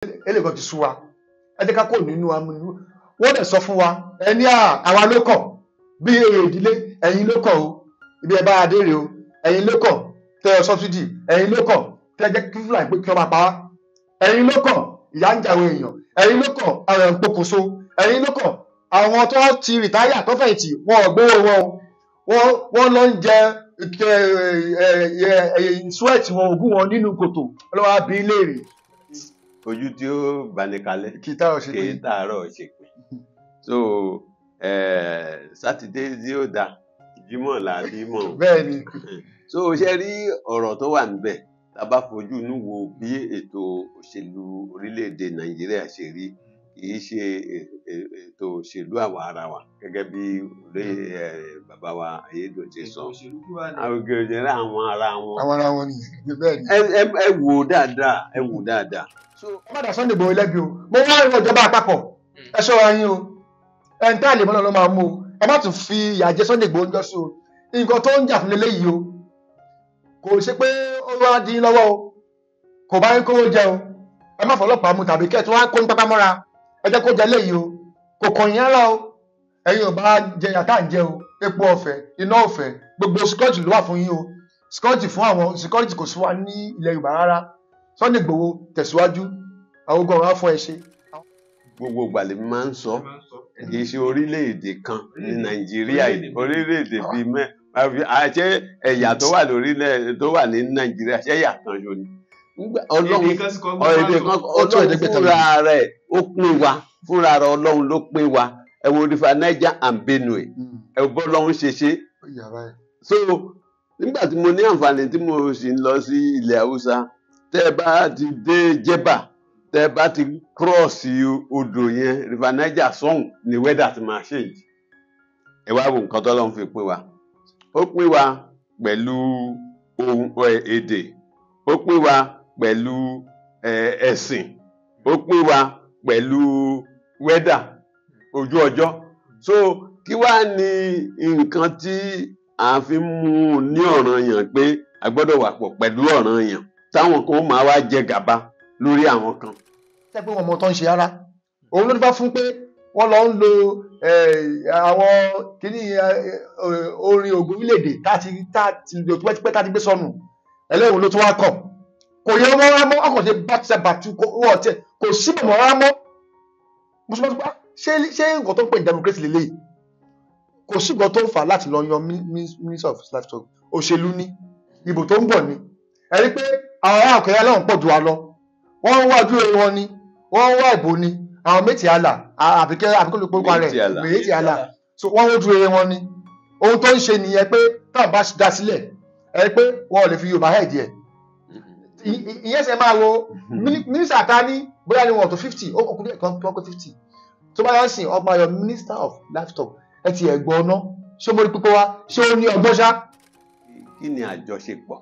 Eléyìí ti sú wa. Ẹ jẹ́ ká kó nínú amúnú. Wọ́n dẹ̀ sọ fún wa ẹni àwa ló kàn bí èrè ìdílé, ẹ̀yin ló kàn o, ibi ẹ bá adé rè o, ẹ̀yin ló kàn tẹ ẹ subsidy, ẹ̀yin ló kàn tẹ ẹ jẹ́ kí Fúlàní pé kí wọ́n máa pa wá, ẹ̀yin ló kàn ìyà ń jẹ àwọn èèyàn, ẹ̀yin ló kàn àwọn èèyàn ń pokùnso, ẹ̀yin ló kàn àwọn tó ti retire tó fẹ̀yìntì wọn ò gbówó wọn o, wọ́n lọ ń jẹ sweat wọn, ògùn wọn nínú kòtò. Ọlọ́wọ́ á bi í léèrè. Ojú tí ó bani kalẹ̀ kì í táwọn ṣe kì í pé tààrọ̀ ṣe pé so Sátidé tí ó da Jímọ̀ là á bí mọ̀. Bẹ́ẹ̀ ni. So ṣe rí ọ̀rọ̀ tó wà níbẹ̀, tá a bá fojú inú wo bí ètò òṣèlú orílẹ̀-èdè Nàìjíríà ṣe rí, kì í ṣe ètò òṣèlú àwa ara wa gẹ́gẹ́ bí bàbá wa Ayédùn ṣe sọ, àwọn òṣèlú àwọn ara wọn. Àwọn ara wọn nìyẹn, bẹ́ẹ̀ ni. Ẹ wò ó dáadáa, ẹ wò ó dáadáa. So ẹ má dá Sunday Igboho lẹ́bi o. Mo wá ìwọ ìjọba àpapọ̀, ẹ ṣọ́ra yín o, ẹ ń tá àlè mọ́nà ló máa mú o. Ẹ má tún fi ìyà jẹ Sunday Igboho ń jọ́sí o. Nǹkan tó ń jà fún leléyìí o, kò ṣe pé ó wá dín lọ́wọ́ o, kò bá yín kówó jẹ o. Ẹ má fọlọ́pàá mu tàbí kẹ́ ẹ̀ tí wọ́n á kó ní pápá mọ́ra. Ẹ jẹ́ kó jẹ léyìí o, kò kàn yín rárá o. Ẹ̀yin ò bá jẹ yàtá ń jẹ o, epo ọ̀fẹ́, iná ọ̀fẹ́, gbogbo security ló wà fún yín o. Security fún àwọn security kò sí wa ní ilẹ̀ Yorùbá rárá. Sunday Igboho tẹ̀síwájú, àwọn ogun ọ̀run á fún ẹ ṣe. Gbogbo ìgbà lèmi máa ń sọ, kì í ṣe orílẹ̀-èdè kan ní Nàìjíríà yìí, orílẹ̀-èdè bíi mẹ́ àṣẹ ẹ̀yà tó wà lórílẹ̀ tó wà ní Nàìjíríà, ṣé ẹ̀yà kan ṣo ni? Ọlọ́run èdè kan, Ọlọ́run fúnra rẹ̀ ó pín wa, fúnra rẹ̀ Ọlọ́run ló pín wa. Ẹ wo River Niger and Benue, ẹ wo bọ́lọ́run ṣe ṣe. So nígbà tí mo ní àǹfààní tí mo sì ń lọ sí ilẹ̀ Haúsá, tẹ́ ẹ bá ti dé Jẹ́bà, tẹ́ ẹ bá ti kírọ̀ọ̀sì odò yẹn, River Niger sọ́hùn ni weather ti máa change. Ẹ wá wo nǹkan tọ́lọ́run fi pín wa. Ó pín wa pẹ̀lú ohun èdè, ó pín wa pẹ̀lú ẹ̀sìn, ó pín wa pẹ̀lú weather, ojú ọjọ́. So kí wá ní nǹkan tí à ń fi mú un ní ọ̀ranyàn pé a gbọ́dọ̀ wà pọ̀ pẹ̀lú ọ̀ranyàn táwọn kan ó máa wá jẹ gàba lórí àwọn kan? Ṣé pé wọn mọ tó ń ṣe rárá? Òun ló bá fún pé wọ́n lọ ń lo àwọn kíní orin ògùn orílẹ̀-èdè tá ti lò tipẹ́tipẹ́, tá ti gbé sọnù, ẹlẹ́wọ̀n ló tún wá kàn. Kò yẹ wọ́n rá mọ́, ọkàn ṣe bàtúbàtú wọ́n tiẹ̀ kò sí mọ̀ rá mọ́. Mùsùlùmí ṣé nǹkan tó ń pè ní democracy lélẹ́yìí? Kò sí nǹkan tó ń fà láti lọ yan minister of livestock. Òṣèlú ni, ìbò tó ń bọ̀ ni. Ẹ rí pé àwọn ará òkè aláwọ̀ pọ̀ jù wa lọ, wọ́n ń wá ojú rere wọn ni, wọ́n ń wá ìbò ni. Àwọn méjì àlà àbíkẹ́ àbíkẹ́ ló porúkọ rẹ̀ méjì àlà, so wọ́n ń wojú rere wọn ni. Ohun tó ń ṣe nìyẹn pé táwọn bá dá sílẹ̀, ẹ rí pé wọn ò lè fi Yorùbá hẹ̀ díẹ̀. Ìyẹn ṣe máa wo mínísítà ta ní bóyá ni wọn tó 50, ó kọkùn díẹ̀ kan tó 50 tó bá yá sìn ọmọ ayọ minister of livestock. Ẹ ti ẹ̀ gbọ́ ọ́nà, ṣé mo rí pípọ́ wá, ṣé ó ní ọgbọ́n ṣá? Kí ni àjọṣepọ̀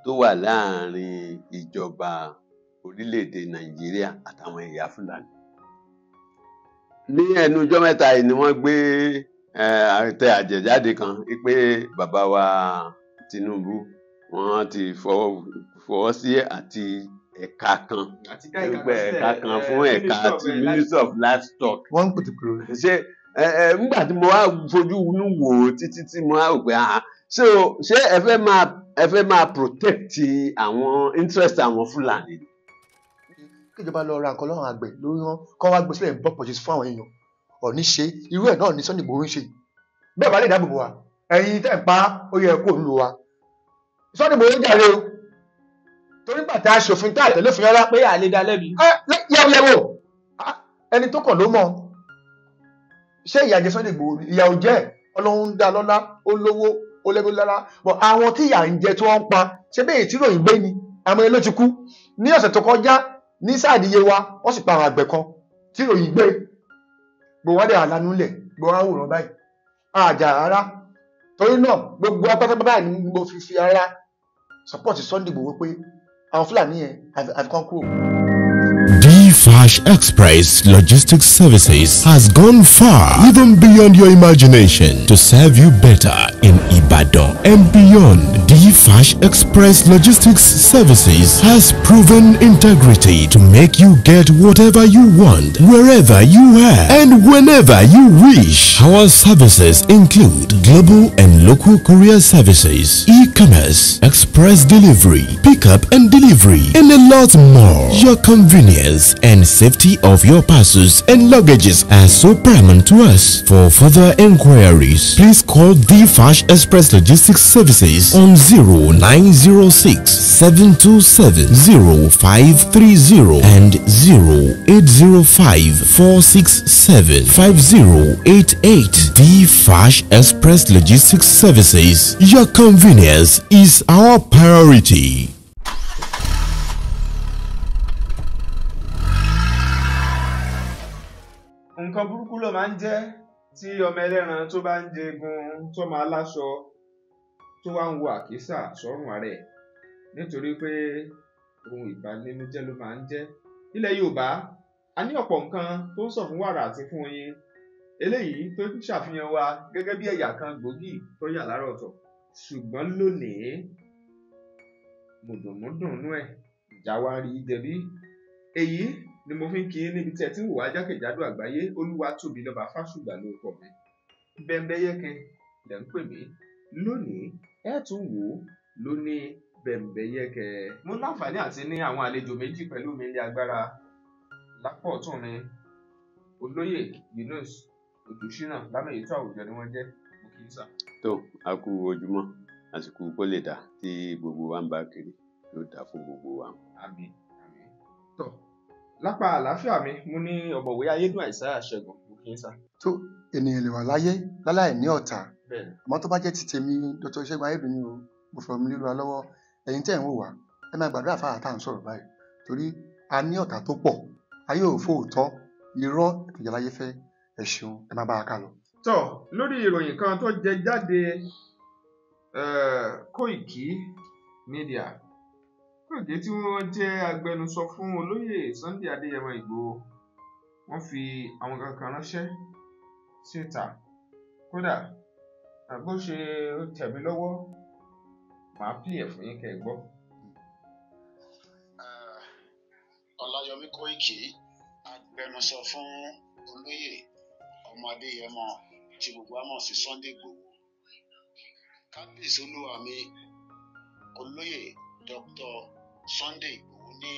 tó wà láàrin ìjọba orílẹ̀-èdè Nàìjíríà àtàwọn ẹ̀yà Fúlàní? Ní ẹnu ọjọ́ mẹ́ta yìí ni wọ́n gbé tẹ àjẹjáde kan pé bàbá wa Tinubu wọ́n ti fọwọ́ sí àti ẹ̀ka kan, ẹ̀ka kan fún ẹ̀ka ti Ministry of Livestock. Wọ́n ń pètè pèrò. Ṣé nígbà tí mo wá fojú inú wò ó títí tí mo wá rò pé ṣé ẹ fẹ́ máa protect àwọn interest àwọn Fúlàní? Kíjọba lọ ra nǹkan lọ́rùn àgbẹ̀ lórí wọn kọ́ wá gbé sílẹ̀ bulk purchase fún àwọn èèyàn ọ̀ní ṣe irú ẹ̀ náà ní Sunday Igboho ń ṣe. Bẹ́ẹ̀ bá lè dáàbò bò wá, ẹ̀yin tẹ̀ ń pa ó yẹ kó ń lò wá. Sunday Igboho ń jàre o, torí bàtà aṣòfin tá àtẹ̀lé òfin rárá pé àlè dá lẹ́bi. Yẹ̀wò ẹni tó kàn ló mọ̀. Ṣé ìyà jẹ Sunday Igboho ni? Ìyà ò jẹ́, Ọlọ́run dá lọ́lá, ó lówó, ó lẹ́gbẹ́ lọ́lá. Bọ̀ àwọn tí ìyà ń jẹ tí wọ́n ń pa, ṣé bẹ́ẹ̀ tí ròyìn gbé ni? Àwọn ẹni ló ti kú ní ọ̀sẹ̀ tó kọjá ní sáàdìyẹ wa, wọ́n sì pa àwọn àgbẹ̀ kan tí ròyìn gbé. Gbogbo wọn dẹ̀ àlànà lẹ̀, gbogbo wọn wòran báyìí, àjà rárá. Torí náà gbogbo apátápátá báyìí ni mo fi ara support Sunday Igboho pé àwọn Fúlàní yẹn àfikún kúrò. D-Fash Express Logistics Services has gone far, even beyond your imagination, to serve you better in Ibadan and beyond. D-Fash Express Logistics Services has proven integrity to make you get whatever you want, wherever you are, and whenever you wish. Our services include global and local courier services, e-commerce, express delivery, pickup and delivery, and a lot more. Your convenience and safety of your parcels and luggages are so paramount to us. For further inquiries, please call D-Fash Express Logistics Services on 0906 727 0530 and 0805 467 5088. D-Fash Express Logistics Services. Your convenience is our priority. Nǹkan burúkú ló máa ń jẹ́ tí ọmọ ẹlẹ́ran tó bá ń jẹgun tó máa láṣọ tó wá ń wo àkísà sọ́rùn ara ẹ̀, nítorí pé ohun ìbanínújẹ́ ló máa ń jẹ́. Nílẹ̀ Yorùbá, a ní ọ̀pọ̀ nǹkan tó ń sọ fún wàrà àti fún oyin, eléyìí tó ń ṣàfihàn wa gẹ́gẹ́ bí ẹ̀yà kan gbòógì tó yà lára ọ̀tọ̀. Ṣùgbọ́n lónìí, mùdùnmúdùnú ẹ̀ ìjà wa ń rí jẹ̀bi. Èyí ni mo fi ń kí yín níbi tí ẹ ti ń wò wá jákèjádò àgbáyé. Olúwatóbilọ́ba Fásùgbà lórúkọ mi, Bẹ́ńbẹ́yẹ́kẹ́ lẹ̀ ń pè mí. Lónìí ẹ tún wò ó lóní Bẹ́ńbẹ́yẹ́kẹ́. Mo láǹfààní àti ní àwọn àlejò méjì pẹ̀lú mi ní agbára. Lápò ọ̀tún mi, olóyè Yunus Odùṣínà, lámẹ̀yìntọ́ àwùjọ ni wọ́n jẹ́. Mo kì í sà. Tó a kú ojúmọ́, àsìkò kó lè dà tí gbogbo wa ń bá kiri yóò dà fún gbogbo wa. Àmín, àmín. Tó lápá àlàáfíà mi, mo ní ọ̀mọ̀wé Ayédùn Àìsáyà Ṣẹ́gun. Mo kì í sà. Tó ènìyàn lè wà láyé láláì ní ọ̀tá, Bẹ́ẹ̀ni. àmọ́ tó bá jẹ́ ti tèmi, Dr. Ṣẹ́gun Ayédùn ni o, mo fọ̀rọ̀ mi lélu wa lọ́wọ́. Ẹ̀yin tẹ́ ẹ̀ ń wò wá, ẹ máa gbàdúrà fáwọn tá à ń sọ̀rọ̀ báyìí, torí a ní ọ̀tá tó pọ̀. Ayé ò fóòtọ́, irọ́ ìpìlẹ̀ láyé fẹ́. Ẹ ṣeun, ẹ máa bá a ká lọ. Tọ́ lórí ìròyìn kan tó jẹ jáde, Kóìkí Media, Kóìkí tí wọ́n jẹ́ agbẹnusọ fún olóyè Sunday Adéyẹmọ Ìgbòho, wọ́n fi àwọn kankan ránṣẹ́ síta. Kódà bó ṣe tẹ̀ mí lọ́wọ́, màá pè é fún yín kẹ́ ẹ gbọ́. Ọláyọmí Kóìkí, agbẹnusọ fún olóyè ọmọ Adéyẹmọ tí gbogbo wa mọ̀ sí Sunday Ìgbòho. Kábíyèsí olúwa mi olóyè Dr. Sunday Ìgbòho ní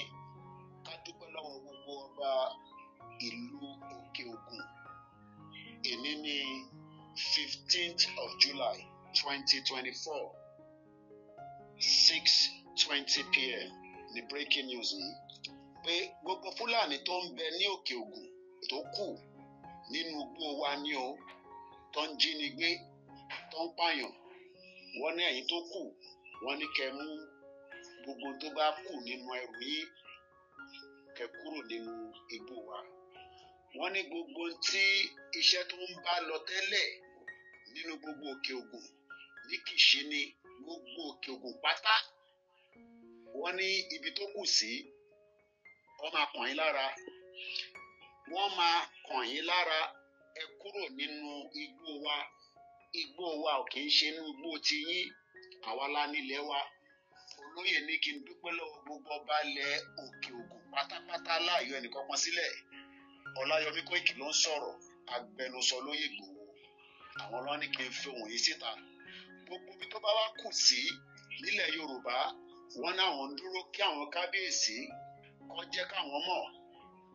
ká dúpẹ́ lọ́wọ́ gbogbo ọba ìlú Òkè Ògùn. Èní ní 15th of July 2024, 6:20 p.m. ní breaking news yìí pé gbogbo Fúlàní tó ń bẹ ní Òkè Ògùn tó kù nínú igbó wa ní o, tó ń jínigbé, tó ń pààyàn, wọ́n ní ẹ̀yin tó kù, wọ́n ní kẹ́ mú gbogbo tó bá kù nínú ẹrù yín, kẹ́ kúrò nínú igbó wa. Wọ́n ní gbogbo tí iṣẹ́ tó ń bá lọ tẹ́lẹ̀ nínú gbogbo Òkè Ògùn ní Kìṣí ni gbogbo Òkè Ògùn pátá, wọ́n ní ibi tó kù sí, wọ́n máa kàn yín lára, wọ́n máa kàn yín lára. Ẹ kúrò nínú igbó wa. Igbó wa ò kì í ṣe inú igbó tiyín, àwa la nílẹ̀ wa. Olóyè ní kí n dúpẹ́ lọ́wọ́ gbogbo ọba ilẹ̀ Òkè Ògùn pátápátá láàyò ẹnìkankan sílẹ̀. Ọláyọmí Kóìkì ló ń sọ̀rọ̀, agbẹnusọ lóyè Ìgbòho. Àwọn ọlọ́run ní kí n fi ohùn yìí síta. Gbogbo ibi tó bá wá kù sí nílẹ̀ Yorùbá, wọ́n ní àwọn ń dúró kí àwọn kábíyèsí kó jẹ́ káwọn mọ̀,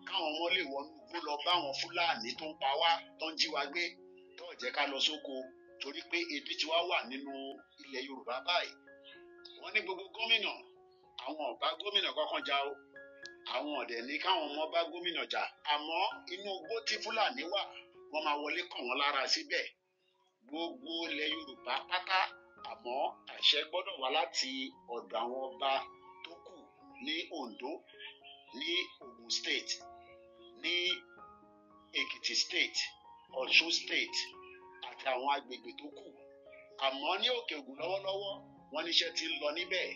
káwọn ọmọ lè wọnú igbó lọ bá àwọn Fúlàní tó ń pa wá, tó ń jí wa gbé, tó jẹ́ ká lọ sóko, torí pé ebi tí wá wà nínú ilẹ̀ Yorùbá báyìí. Wọ́n ní gbogbo gómìnà, àwọn ò bá gómìnà kankan jà o, àwọn ọ̀dẹ̀ ní káwọn ọmọ bá gómìnà jà, àmọ́ inú igbó tí Fúlàní wà, wọ́n máa wọlé kàn wọ́n lára síbẹ̀. Gbogbo ilẹ̀ Yorùbá pátá, àmọ́ àṣẹ gbọ́dọ̀ wá láti ọ̀dọ̀ àwọn ọba tó kù ní Ondo, ní Ogun State, ní Èkìtì State, Ọ̀ṣun State àti àwọn agbègbè tó kù. Àmọ́ ní Òkè Ògùn lọ́wọ́lọ́wọ́, wọ́n níṣẹ́ ti ń lọ níbẹ̀.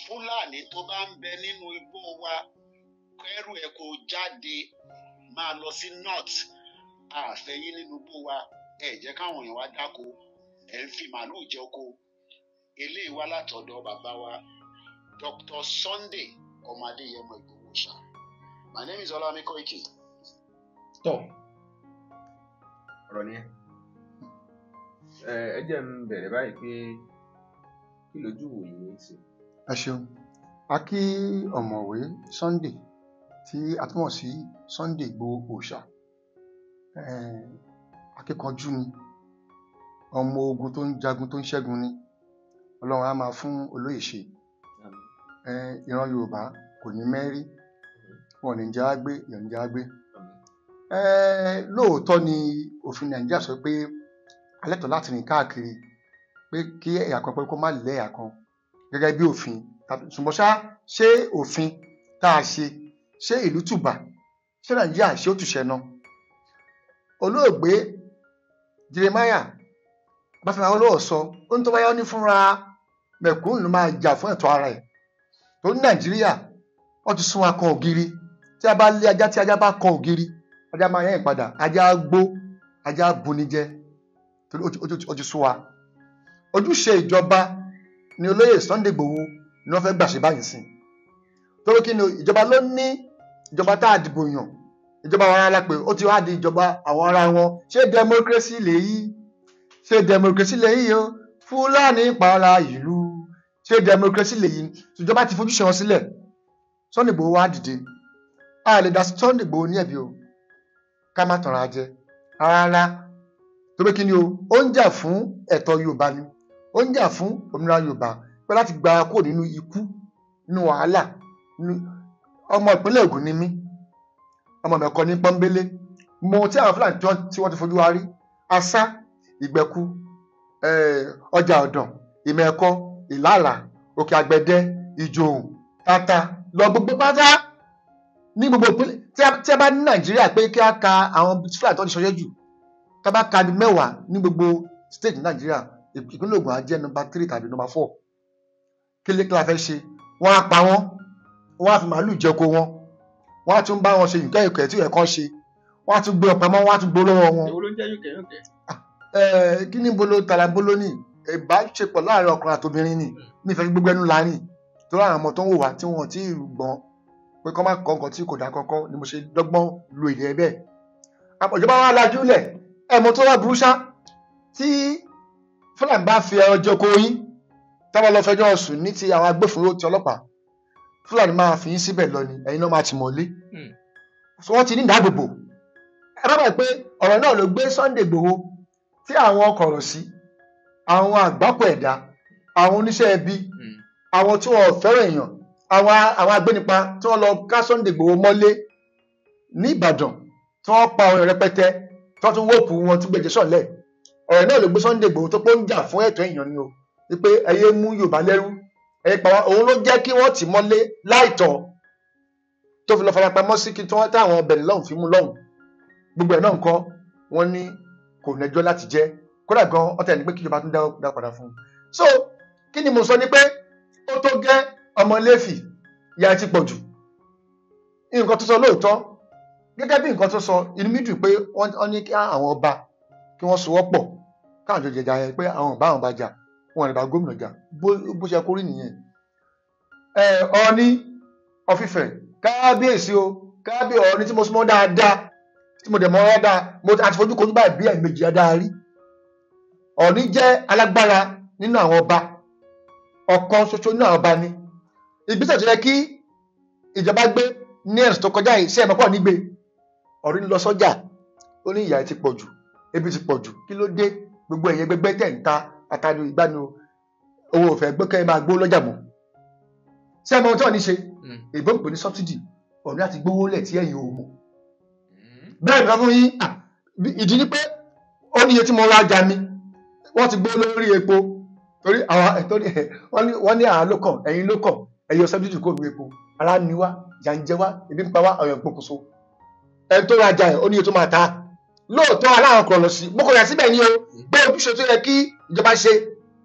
Fúlàní tó bá ń bẹ nínú igbó wa, kẹ́rù ẹ̀ kó jáde máa lọ sí north. Àfẹ́yín nínú igbó wa, ẹ jẹ́ káwọn èèyàn wá dáko, ẹ̀ ń fi màálùú jẹ oko. Eléyìí wá látọ̀dọ̀ bàbá wa Dr. Sunday ọmọ Adéyẹmọ Ìgbòho Òòṣà. My name is Olawumi Koiki. Tọ́ ọ̀rọ̀ nìyẹn. Ẹ jẹ́ n bẹ̀rẹ̀ báyìí pé kí lójú wò yín sí. Ẹ ṣeun. A kí ọ̀mọ̀wé Sunday tí a túmọ̀ sí Sunday Ìgbòho Òòṣà. Akíkanjú ni, ọmọ ogun tó ń jagun tó ń ṣẹ́gun ni. Ọlọ́run á máa fún olóyè ṣe. Ìran Yorùbá kò ní mẹ́rí, wọn ò ní jẹ́ á gbé, ìyà ò ní jẹ́ á gbé. Lóòótọ́ ni òfin Nàìjíríà sọ pé a lẹ́tọ̀ọ́ láti rìn káàkiri, pé kí ẹ̀yà kan pé kó má lé ẹ̀yà kan gẹ́gẹ́ bí òfin. Ṣùgbọ́n ṣá, ṣé òfin tá a ṣe, ṣé ìlú tùbà, ṣé Nàìjíríà ṣé ó tùṣẹ́ náà? Olóògbé Jeremiah Ọbáfẹ́mi Awólọ́wọ̀ sọ, ó ní tó bá yá ó ní fúnra mẹ̀kúnnù ló máa jà fún ẹ̀tọ́ ara ẹ̀. Torí Nàìjíríà wọ́n ti sún wa kan ògiri. Tí a bá lé ajá, tí ajá bá kan ògiri, ajá máa yẹn padà, ajá gbó, ajá buni jẹ. Torí ó ti sún wa. Ojúṣe ìjọba ni olóyè Sunday Igboho ni wọ́n fẹ́ gbà ṣe báyìí sìn. Torí kí ni ìjọba ló ní, ìjọba tá a dìbò yàn, ìjọba àwọn ará la pè, ó ti wá di ìjọba àwọn ará wọn. Ṣé democracy lèyí? Ṣé democracy lèyí o? Fúlàní para ìlú. Ṣé democracy lèyí? Ìjọba ti fojúṣe wọn sílẹ̀. Sunday Igboho wá dìde. A lè dá Sunday Igboho ní ẹ̀bi o. Ká má tanra jẹ. Rárá. Torí kí ni o? Ó ń jà fún ẹ̀tọ́ Yorùbá ni. Ó ń jà fún òmìnira Yorùbá. Pé láti gba kúrò nínú ikú, nínú wàhálà. Ọmọ ìpínlẹ̀ Ògùn ni mí. Ọmọ mi ọkọ ní pọ́nbélé. Mo tí àwọn Fúlàní tí wọ́n ti fojú wa rí. Asá, Ìgbẹ́kú, ọjà ọ̀dàn, Ìmẹ̀kọ, Ìlàlà, Òkè Àgbẹ̀dẹ, Ìjòhùn, Tata, lọ gbogbo pátá ní gbogbo ìpínlẹ̀. Tí a bá ní Nàìjíríà pé kí a ka àwọn Fúlàní tó ti ṣọyẹ́ jù, tá a bá ka bí mẹ́wàá ní gbogbo state ní Nàìjíríà, ìpínlẹ̀ Ògùn á jẹ́ nọ́mbà 3 tàbí nọ́mbà 4. Kí la fẹ́ ṣe? Wọ́n á pa wọ́n, wọ́n á fi màálù jẹko wọn, wọ́n á tún bá wọn ṣe nǹkan ẹ̀kọ́ tí ẹ̀kọ́ ṣe, wọ́n á tún gbé ọ̀pẹ mọ́, wọ́n á tún gbó lọ́wọ́ wọn. Èwo ló ń jẹ́ yùnkẹ́ yùnkẹ́? Kí ni bolo tàlà bolo ní ìbáṣepọ̀ láàrin ọkùnrin àtobìnrin ni, mi fẹ́ fi gbogbo ẹnu la ní, torí àwọn ọmọ tó ń wò wá tí wọ́n ti gbọ́n pé kọ́ máa kọ́ nǹkan tí kò dá kọ́kọ́ ni mo ṣe dọ́gbọ́n lu èdè ẹ bẹ́ẹ̀. Ìjọba wa lajú lẹ̀, ẹ̀mọ́ tó wá burú ṣá, tí Fúlàní bá fi ẹran jẹko yín, táwọn lọ fẹjọ́ sùn ní ti àwọn agbófinró ti ọlọ́pàá, Fúlàní máa fi yín síbẹ̀ lọ ni, ẹ̀yin náà máa tì mọ́lé. Wọ́n ti ní ìdáàbòbò. Ẹ bá bàa pé ọ̀rọ̀ náà ló gbé Sunday Igboho tí àwọn kọ̀rọ̀ sí, àwọn àgbákò ẹ̀dá, àwọn oníṣẹ́ ẹbí, àwọn tí wọ́n fẹ́ràn èèyàn, àwọn agbénipa tí wọ́n lọ ká Sunday Igboho mọ́lé ní Ìbàdàn, tí wọ́n pa ọ̀rẹ́ rẹpẹtẹ, tí wọ́n tún wọ́pù wọn tún gbèjẹ́ sọ̀lẹ̀. Ọ̀rẹ́ náà ló gbé Sunday Igboho tó pé ó ń jà fún ẹ̀tọ́ èèyàn ni o, wípé ẹ yé mú Yorùbá lẹ́rú, ẹ yé pa wá. Òun ló jẹ́ kí wọ́n tì mọ́lé láìtọ́, tó fi lọ farapamọ́ sí kí táwọn ọbẹ̀ lọ́hùn fi mú lọ́hùn. Gbogbo ẹ̀ náà ńkọ́, wọ́n ní kò nẹjọ́ láti jẹ́, kódà gan ọtẹ ní pé kíjọba tún dá padà fún un. So kí ni mo sọ ni pé ó tó gẹ́ ọmọ Léfì, ìyà ti pọ̀ jù. Nǹkan tó sọ lóòótọ́, gẹ́gẹ́ bí nǹkan tó sọ, inú mi dùn pé wọ́n ní kí àwọn ọba kí wọ́n sowọ́pọ̀ káwọn jọ jẹjà yẹn pé àwọn ọba àwọn bá jà, wọn lè bá gómìnà jà, bó ṣe kórìí nìyẹn. Ọọ̀ni of Ifẹ̀, kábíyèsí o, kábíyèsí Ọọ̀ni tí mo súnmọ́ dáadáa, tí mo dẹ̀ mọ́ ọ́ dáa, mo àti fojú kojú báyìí bí ẹ̀ẹ̀mejì dáadáa rí. Ọọ̀ni jẹ́ alágbára nínú àwọn ọba, ọ̀kan ṣoṣo nínú àwọn ọba ni. Ìgbésẹ̀ tó yẹ kí ìjọba gbé ní ẹ̀sùn tó kọjá yìí, ṣé ẹ̀ mọ̀ pọ̀ nígbè? Ọọ̀ni lọ sọ́jà, ó ní ìyà ti pọ̀ jù, ebi ti pọ̀ jù, kí ló dé? Gbogbo ẹ̀yẹ gbẹgbẹ́ tẹ̀ ń ta atani ìgbani o, owó òfẹ́ gbẹ́kẹ́ máa gbó lọ́jà mọ́. Ṣé ẹ mọ ohun tí Ọọ̀ni ṣe? Ìbò ń pè ní subsidy, Ọọ̀ni àti gbówó lẹ̀ tí ẹ̀yin ò mọ̀. Bẹ́ẹ̀ ni wọ́n fún yín, ìdí ni pé ó ní iye tí mo ra ọjà mi, wọ́n ti gbé lórí epo, torí wọ́n ní àá ló kàn, ẹ̀yin ló kàn, ẹ̀yin subsidy kò ní epo, ara ni wá, ìyà ń jẹ wá, ebi ń pa wá, ọ̀yàn pokùnso. Ẹni tó ra ọjà ẹ̀, ó ní iye tó máa ta. Lóòótọ́ aláwọ̀ kan lọ sí, mo kò yà síbẹ̀ ni o, pé ojúṣe tó yẹ kí ìjọba ṣe.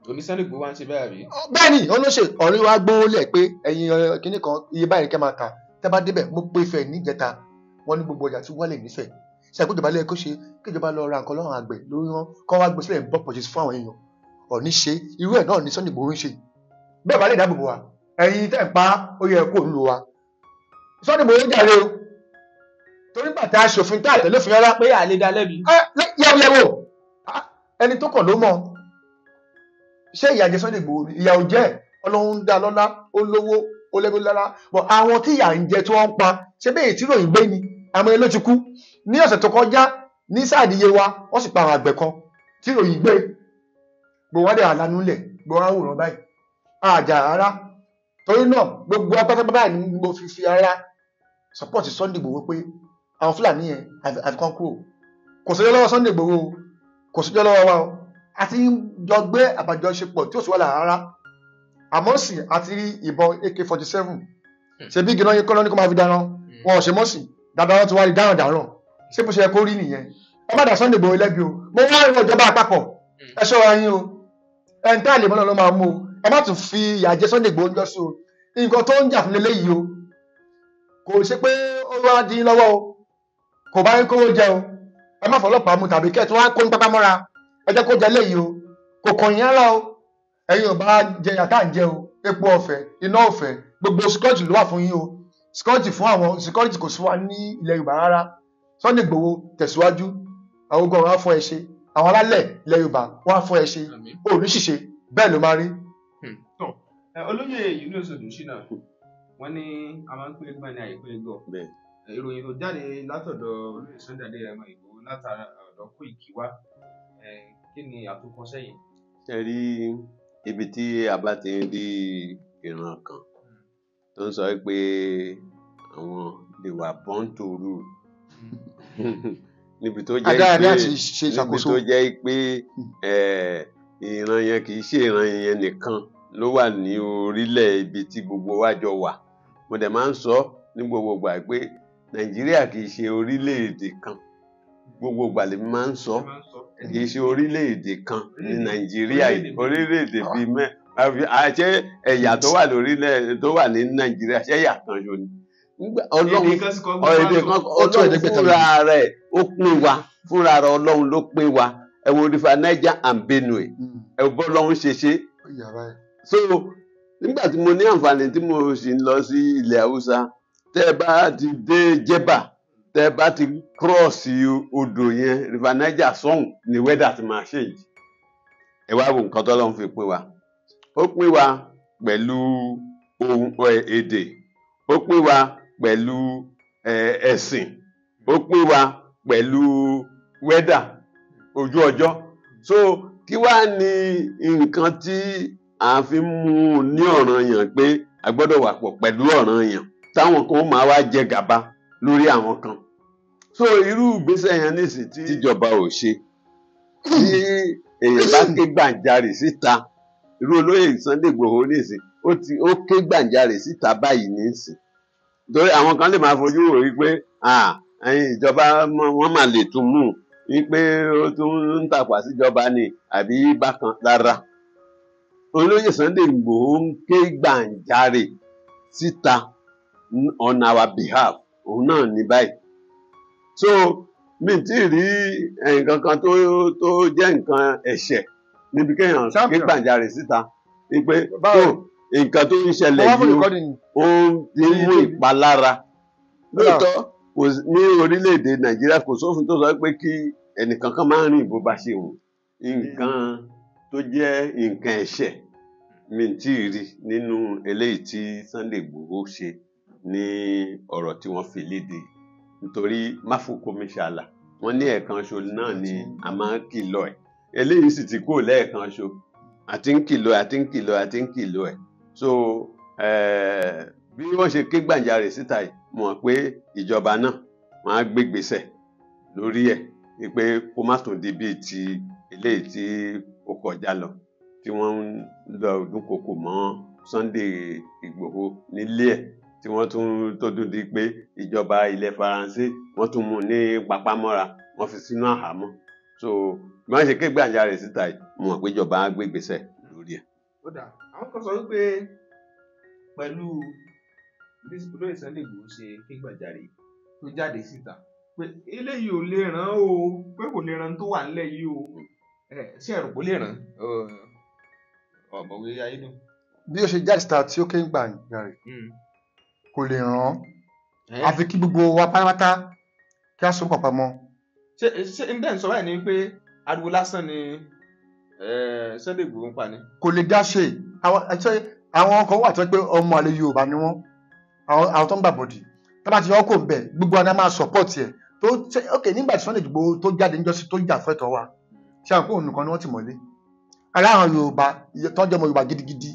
Òní Sunday Igboho wá ń ṣe bẹ́ẹ̀ àbí? Bẹ́ẹ̀ ni, òun ló ṣe. Ọ̀rẹ́ wa gbówó lẹ̀ pé ẹ̀yin kinní kan iye báyìí kẹ́ máa ta. Tẹ́ bá débẹ̀, mo pe Ifẹ̀ níjẹta, wọ́n ní gbogbo ọjà tí wọ́n lè nífẹ̀ẹ́. Ṣé àpò ìjọba lẹ́yìn kó ṣe kí ìjọba lọ ra nǹkan lọ́rùn àgbẹ̀ lórí wọn, kọ́ wá gbé sílẹ̀ bulk purchase fún àwọn èèyàn. Ọọ̀ni ṣe irú ẹ̀ náà ní Sunday Igboho ń ṣe. Bẹ́ẹ̀ bá lè dáàbò bò wá, ẹ̀yin tẹ̀ ń pa ó yẹ kó ń lu wa. Sunday Igboho ń jàre o, torí bàtà aṣòfin tá àtẹ̀lé òfin rárá pé àlè dá lẹ́bi. Yẹ̀wò ẹni tó kàn ló mọ̀. Ṣé ìyà jẹ Sunday Igboho ni? Ìyà ò jẹ́, Ọlọ́run ń dá lọ́lá, ó lówó, ó lẹ́gbẹ́ lọ́lá. Bọ̀ àwọn tí ìyà ń jẹ tí wọ́n ń pa, ṣé bẹ́ẹ̀ tí ròyìn gbé ni? Àwọn ẹni ló ti kú. Ní ọ̀sẹ̀ tó kọjá, ní sáàdìyẹ wa, wọ́n sì pa àwọn àgbẹ̀ kan tí ròyìn gbé. Gbogbo wọn dẹ̀ àlànà lẹ̀, gbogbo wọn wòran báyìí. Àjà rárá. Torí náà, gbogbo apátápátá báyìí ni mo fi fi ara support Sunday Igboho pé àwọn Fúlàní yẹn àfikún kúrò. Kò sọ́jọ́ lọ́wọ́ Sunday Igboho, kò sọ́jọ́ lọ́wọ́ wa o. A ti ń jọ gbé àbàjọṣepọ̀ tí ò sí wàhálà rárá. Àmọ́ sì àti rí ìbọn AK-47. Ṣebí igi náà yín kọ́ ní kó máa fi dáná. Wọn ò ṣe mọ́ sí. Dáadáa wọn ti wá rí dáràn dáràn. Ṣé bó ṣe yẹ kó rí nìyẹn? Ẹ má dá Sunday Igboho lẹ́bi o. Mo wá ìwọ ìjọba àpapọ̀. Ẹ ṣọ́ra yín o. Ẹni tá a lè mọ́ náà ló máa mú o. Ẹ má tún fi ìyà jẹ Sunday Igboho ńjọ́ sí o. Nǹkan tó ń jà fún leléyìí o. Kò ṣe pé ó wá dín lọ́wọ́ o. Kò bá yín kówó jẹ o. Ẹ má fọlọ́pàá mu tàbí kẹ́ ẹ̀ tí wọ́n á kó ní pápá mọ́ra. Ẹ jẹ́ kó jẹ léyìí o. Kò kàn yín rárá o. Ẹ̀yin ò bá jẹ yàtá ń jẹ o. Epo ọ̀fẹ́, iná ọ̀fẹ́, gbogbo security ló wà fún yín o. Security fún àwọn security kò sí wa ní ilẹ̀ Yorùbá rárá. Sunday Igboho tẹ̀síwájú. Àwọn ogun ọ̀run á fún ẹ ṣe. Àwọn alálẹ̀ ilẹ̀ Yorùbá wọ́n á fún ẹ ṣe. O ò ní ṣìṣe, bẹ́ẹ̀ ló máa rí. Olóyè Yunus Odùṣínà, wọ́n ní a máa ń pè gbọ́n ní àìpé gọ̀. Ìròyìn tó jáde látọ̀dọ̀ olóyè Sunday Adéyẹmọ Ìgbòho látara ọ̀dọ̀ Kóìkì wá, kí ni àtúnkọ sẹ́yìn? Ṣé rí ibi tí a bá ti ń rí ìran kan tó ń sọ pé àwọn they were born to rule, níbi tó jẹ́ pé níbi tó jẹ́ pé ìran yẹn kì í ṣe ìran yẹn nìkan ló wà ní orílẹ̀ ibi tí gbogbo wa jọ wà. Mo dẹ̀ máa ń sọ ní gbogbo ìgbà pé Nàìjíríà kì í ṣe orílẹ̀-èdè kan. Gbogbo ìgbà lèmi máa ń sọ, kì í ṣe orílẹ̀-èdè kan ní Nàìjíríà, orílẹ̀-èdè bíi mẹ́ àṣẹ ẹ̀yà tó wà lórílẹ̀ tó wà ní Nàìjíríà, ṣé ẹ̀yà kan ṣo ni? Ọlọ́run fúnra rẹ̀ ó pín wa, fúnra rẹ̀ Ọlọ́run ló pín wa. Ẹ wo River Niger and Benue, ẹ wo bọ́lọ́run ṣe ṣe. So nígbà tí mo ní àǹfààní tí mo sì ń lọ sí ilẹ̀ Haúsá, tẹ́ ẹ bá ti dé Jẹ́bà, tẹ́ ẹ bá ti kírọ̀ọ̀sì odò yẹn River Niger sọ́hùn ni wẹ́dà ti máa ṣèjì. Ẹ wá wo nǹkan tọ́lọ́run fi pín wa. Ó pín wa pẹ̀lú ohun èdè, ó pín wa pẹ̀lú ẹ̀sìn, ó pín wa pẹ̀lú wẹ́dà ojú ọjọ́. So kí wá ní nǹkan tí a fi mú un ní ọ̀ranyàn pé a gbọ́dọ̀ wà pọ̀ pẹ̀lú ọ̀ranyàn táwọn kan máa wá jẹ gàba lórí àwọn kan. So irú ìgbésẹ̀ yẹn nísìn tí ìjọba ò ṣe, tí èèyàn bá ké gbàǹjarè síta, irú olóyè Sunday Igboho nísìn ó ké gbàǹjarè síta báyìí nísìn, torí àwọn kan lè máa fojú wò wípé ìjọba wọn máa lè tún mú un wípé ó tún ń tàpá síjọba ni àbí bákan lára. Olóyè Sunday Igboho ń ké gbàǹjarè síta on our behalf, òun náà ní báyìí. So mi tí rí nǹkan kan tó jẹ́ nǹkan ẹ̀ṣẹ̀ níbi kéèyàn ké gbàǹjarè síta wípé tó nǹkan tó ń ṣẹlẹ̀ yìí ó ń mú ìpalára. Lóòótọ́ ní orílẹ̀-èdè Nàìjíríà kò sófin tó sọ pé kí ẹnìkan kan máa ń rìn bó bá ṣe wù. Nǹkan tó jẹ́ nǹkan ẹ̀ṣẹ̀ mi tí rí nínú eléyìí tí Sunday Igboho ṣe ní ọ̀rọ̀ tí wọ́n fi léde, nítorí máfòkómiṣàlà wọ́n ní ẹ̀ẹ̀kan ṣo náà ni a máa ń kìlọ̀ ẹ̀. Eléyìí sì ti kúrò lẹ́ẹ̀kan ṣo, àti ń kìlọ̀ ẹ̀, àti ń kìlọ̀ ẹ̀, àti ń kìlọ̀ ẹ̀. So bí wọ́n ṣe ké gbàǹjarè síta yìí, mọ̀ pé ìjọba náà wọ́n á gbé gbèsè lórí ẹ̀ wípé kó má tún di bíi ti eléyìí tí ó kọjá lọ, tí wọ́n ń lọ dúnkokò mọ́ Sunday Igboho nílé ẹ̀, tí wọ́n tún tó dún di pé ìjọba ilẹ̀ Faransé wọ́n tún mú un ní papámọ́ra, wọ́n fi sínú àhámọ́. So bí wọ́n ṣe ké gbàǹjarè síta yìí, mọ̀ pé ìjọba á gbé gbèsè lórí ẹ̀. Ó dà, àwọn kan sọ wípé pẹ̀lú bí olóyè Sunday Igboho ṣe ké gbàjarè tó jáde síta pé eléyìí ò lè ràn o, pé kò lè ràn tó wà nílẹ̀ yìí o, ṣé ẹ̀rù kò lè ràn? Ọ̀mọ̀wé Ayédùn. Bí ó ṣe jáde síta tí ó ké ń gbà rẹ̀ kò lè ràn án, àfi kí gbogbo wa pátápátá kí a so pàpà mọ́. Ṣé n tẹ́ ń sọ báyìí ni pé ariwo lásán ni Sunday Igboho ń pa ni? Kò lè dá ṣe. Àwọn kan wà tó pé ọmọ àlè Yorùbá ni wọ́n, àwọn tó ń gbàbọ̀dì tó bá ti yọ kó ń bẹ̀, gbogbo àná máa support ẹ̀ tó ṣe. Ok, nígbà tí Sunday Igboho tó jáde níjọ́sí tó jà fẹ́tọ̀ wa, ṣé àwọn kóhùn nìkan ni wọ́n ti mọ̀lé ara àwọn Yorùbá tó ń jẹ́ ọmọ Yorùbá gidigidi,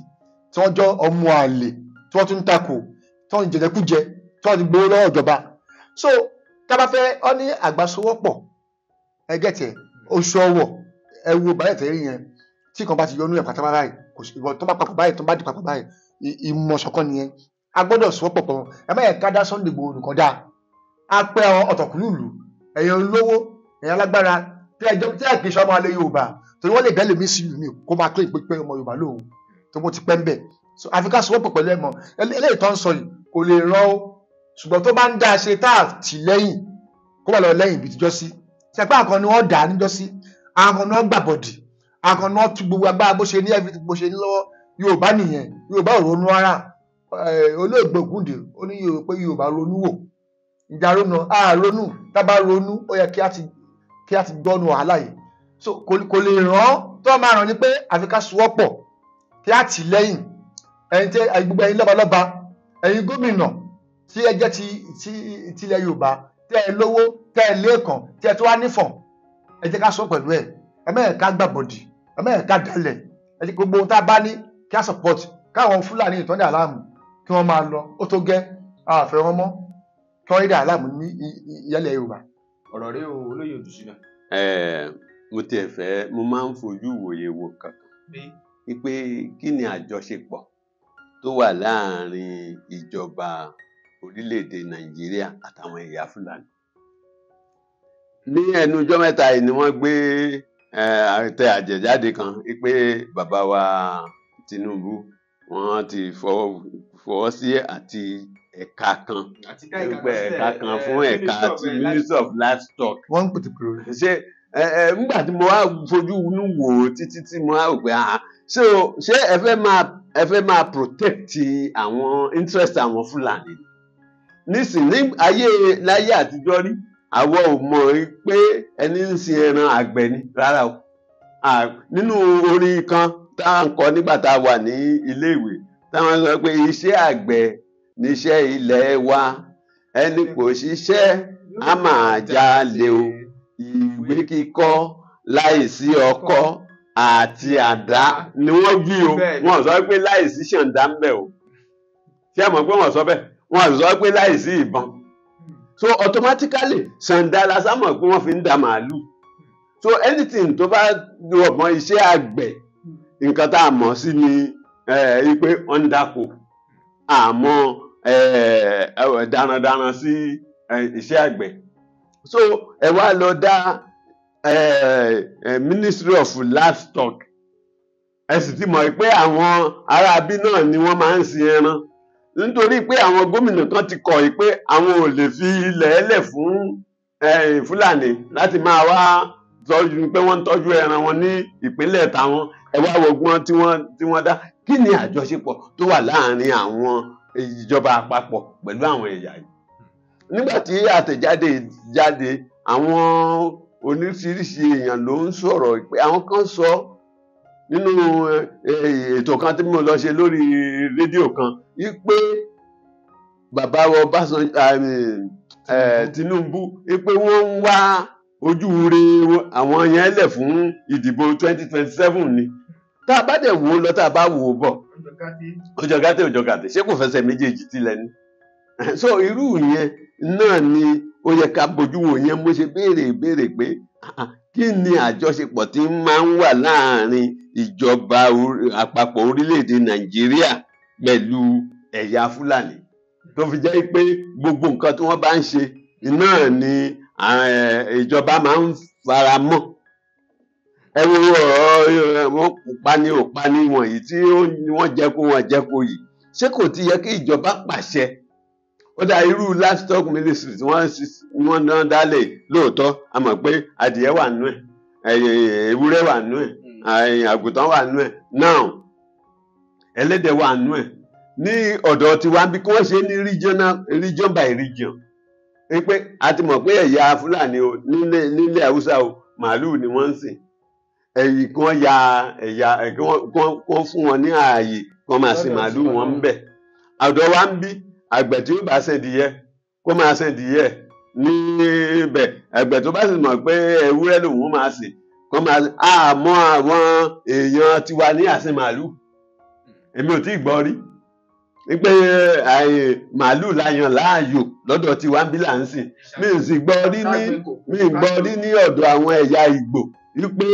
tí wọ́n jọ ọmọ àlè, tí wọ́n tún ń takò, tí wọ́n ń jẹjẹkújẹ, tí wọ́n ti gbowó lọ́wọ́ ìjọba. So tá a bá fẹ́ ọ ní àgbàsowọ́pọ̀ ẹgẹ́tẹ̀ oṣù ọwọ̀, ẹ wo báyìí tẹ̀rí yẹn, tí kan bá ti yọnú ẹ̀ pátápátá báyìí, kò sí ìwọ tó bá papọ̀ báyìí, tó bá di papọ̀ báyìí, ìmọ̀ ṣọ̀kan nìyẹn. A gbọ́dọ̀ sowọ́pọ̀ pọ̀. Ẹ má yẹ ká dá Sunday Igboho nìkan dáa. A pẹ́ àwọn ọ̀tọ̀kùlùlù, ẹ̀yin olówó, ẹ̀yin alágbára, tí ẹ kì í ṣe ọmọ alẹ́ Yorùbá, torí wọ́n lè dá lèmi sí ìlú mi kó máa claim pé ọmọ Yorùbá lòun tó mo ti pẹ́ ń bẹ̀. So àfi ká sowọ́pọ̀ pẹ̀lú ẹ̀ mọ́ eléyìí tó ń sọ yìí kò lè rán o, ṣùgbọ́n tó bá ń dá a ṣe tá a tì lẹ́yìn kó wà lọ lẹ́yìn ibi tíjọ́ sí ṣẹpẹ́ àkàn ni wọ́n dà á níjọ́ sí, àkàn ni wọ́n gbàbọ̀dì, àkàn ni wọ́n tú gbogbo agbára bó ṣe ní everything bó ṣe ní lọ́wọ́. Yorùbá nìyẹn. Yorùbá ò ronú rárá. Olóògbé Ògúndé ó ní pé Yorùbá ronú wò, ìjà ronú á ronú, tá a bá ronú ó yẹ kí a ti gbọ́nu wàhálà yìí. So kò lè ràn án, tó máa ràn ní pé àfi ká sowọ́pọ̀ kí a tì lẹ́yìn. Ẹ̀yin tí gbogbo ẹ̀yin lọ́balọ́ba, ẹ̀yin gómìnà tí ẹ jẹ́ ti tilẹ̀ Yorùbá, tẹ́ ẹ lówó, tẹ́ ẹ lẹ́ẹ̀kan, tí ẹ tó wá nífọ̀n, ẹ jẹ́ ká sọ pẹ̀lú ẹ̀. Ẹ má yẹ ká gbàbọ̀dì, ẹ má yẹ ká dalẹ̀. Ẹ jẹ́ gbogbo ohun tá a bá ní kí a support káwọn Fúlàní ìtọ́jà aláàmù kí wọ́n máa lọ. Ó tó gẹ́, àfẹ́ wọn mọ́ kí wọ́n rí dà aláàmù ní ìyálẹ̀ Yorùbá. Ọ̀rọ̀ rẹ o, olóyè Odùsínà. Mo tiẹ̀ fẹ́, mo máa ń fojú wòye wo kankan wípé kí ni àjọṣepọ̀ tó wà láàrin ìjọba orílẹ̀-èdè Nàìjíríà àtàwọn ẹ̀yà Fúlàní. Ní ẹnu ọjọ́ mẹ́ta yìí ni wọ́n gbé tẹ àjẹjáde kan wípé bàbá wa Tinubu wọ́n ti fọwọ́ sí àti ẹ̀ka kan, ẹ̀ka kan fún ẹ̀ka ti Ministry of Livestock. Wọ́n ń pètè pèrò. Ṣé nígbà tí mo wá fojú inú wò ó títí tí mo wá rò pé ṣé ẹ fẹ́ máa protect àwọn interest àwọn Fúlàní nísìnyí? Ayé láyé àtijọ́ rí, àwọn ò mọ̀ pé ẹni ń sin ẹran àgbẹ̀ ni rárá o. Nínú orin kan tá à ń kọ nígbà tá a wà ní ilé ìwé, táwọn sọ pé iṣẹ́ àgbẹ̀ níṣẹ́ ilẹ̀ wa, ẹni kò ṣiṣẹ́ á máa jalè o, ìwé kíkọ́ láìsí ọkọ́ àti àdá ni wọ́n wí o. Wọ́n sọ pé láìsí ṣàǹdá ń bẹ̀ o. Ṣé ẹ mọ̀ pé wọ́n sọ bẹ́ẹ̀? Wọ́n sọ pé láìsí ìbọn. So automatically ṣàǹdá la sá mọ̀ pé wọ́n fi ń da màálù. So anything tó bá rọ̀ mọ́ iṣẹ́ àgbẹ̀, nǹkan tá a mọ̀ sí ni pé wọ́n ń dáko, àmọ́ darandaran sí iṣẹ́ àgbẹ̀. So ẹ wá lọ dá Ministry of Livestock, ẹ sì ti mọ̀ pé àwọn aráabí náà ni wọ́n máa ń sin ẹran, nítorí pé àwọn gómìnà kan ti kọ̀ pé àwọn ò lè fi ilẹ̀ ẹlẹ̀ fún Fúlàní láti máa wá tọ́jú pé wọ́n ń tọ́jú ẹran wọn ní ìpínlẹ̀ tàwọn. Ẹ wá wọgbọ́n tí wọ́n dá. Kí ni àjọṣepọ̀ tó wà láàrin àwọn ìjọba àpapọ̀ pẹ̀lú àwọn ẹ̀yà yìí? Nígbà tí àtẹ̀jáde jáde, àwọn oríṣiríṣi èèyàn ló ń sọ̀rọ̀ pé àwọn kan sọ nínú ètò kan tí mo lọ ṣe lórí rédíò kan wípé bàbá wa Ọbásanjọ́ Tinubu wípé wọ́n ń wá ojú re àwọn yẹn lẹ̀ fún ìdìbò 2027 ni. Tá a bá dẹ̀ wò ó lọ, tá a bá wò ó bọ̀, ọjọ́ gàtẹ́ ọjọ́ gàtẹ́, ṣé kò fẹsẹ̀ méjèèjì tilẹ̀ ni? So irú yẹn náà ni ó yẹ ká bójú wò yẹn. Mo ṣe béèrè béèrè pé kí ni àjọṣepọ̀ tí máa ń wà láàrin ìjọba àpapọ̀ orílẹ̀-èdè Nàìjíríà pẹ̀lú ẹ̀yà Fúlàní tó fi jẹ́ pé gbogbo nǹkan tí wọ́n bá ń ṣe náà ni ìjọba máa ń fara mọ́. Ẹ wo ọ̀rọ̀ wọn pani ò pani wọ̀nyí tí wọ́n jẹ́ kó wọ́n jẹ́ kó yìí, ṣé kò ti yẹ kí ìjọba pàṣẹ? Ó dá irú livestock ministry tí wọ́n náà dálẹ̀ lóòótọ́, a mọ̀ pé adìẹ wà nú ẹ̀, ewúrẹ́ wà nú ẹ̀, àgùntàn wà nú ẹ̀. Now Ẹlẹ́dẹ̀ wà nú ẹ̀. Ní ọ̀dọ̀ tiwa bí kí wọ́n ṣe ní regional, region by region, pé a ti mọ̀ pé ẹ̀yà Fúlàní o, nílẹ̀ Haúsá o, màálùú ni wọ́n ń sìn. Ẹ̀yìn kí wọ́n ya ẹ̀yà, kí wọ́n fún wọn ní ààyè kí wọ́n máa sin màálùú wọn ń bẹ̀. Ọ̀dọ̀ wa ń bí, àgbẹ̀ tí ó bá sìn díẹ̀ kó máa sìn díẹ̀ níbẹ̀. Àgbẹ̀ tó bá sì mọ̀ pé ewúrẹ́ lòun máa sìn kó máa sìn. Àmọ́ àwọn èèyàn tiwa ní àsìn màálùú, èmi ò tí ì gbọ́ rí pé màálùú láyàn láàyò lọ́dọ̀ tiwa ń bí là ń sìn. Mi ò sì gbọ́ rí ní, mi ò gbọ́ rí ní ọ̀dọ̀ àwọn ẹ̀yà Ìgbò wípé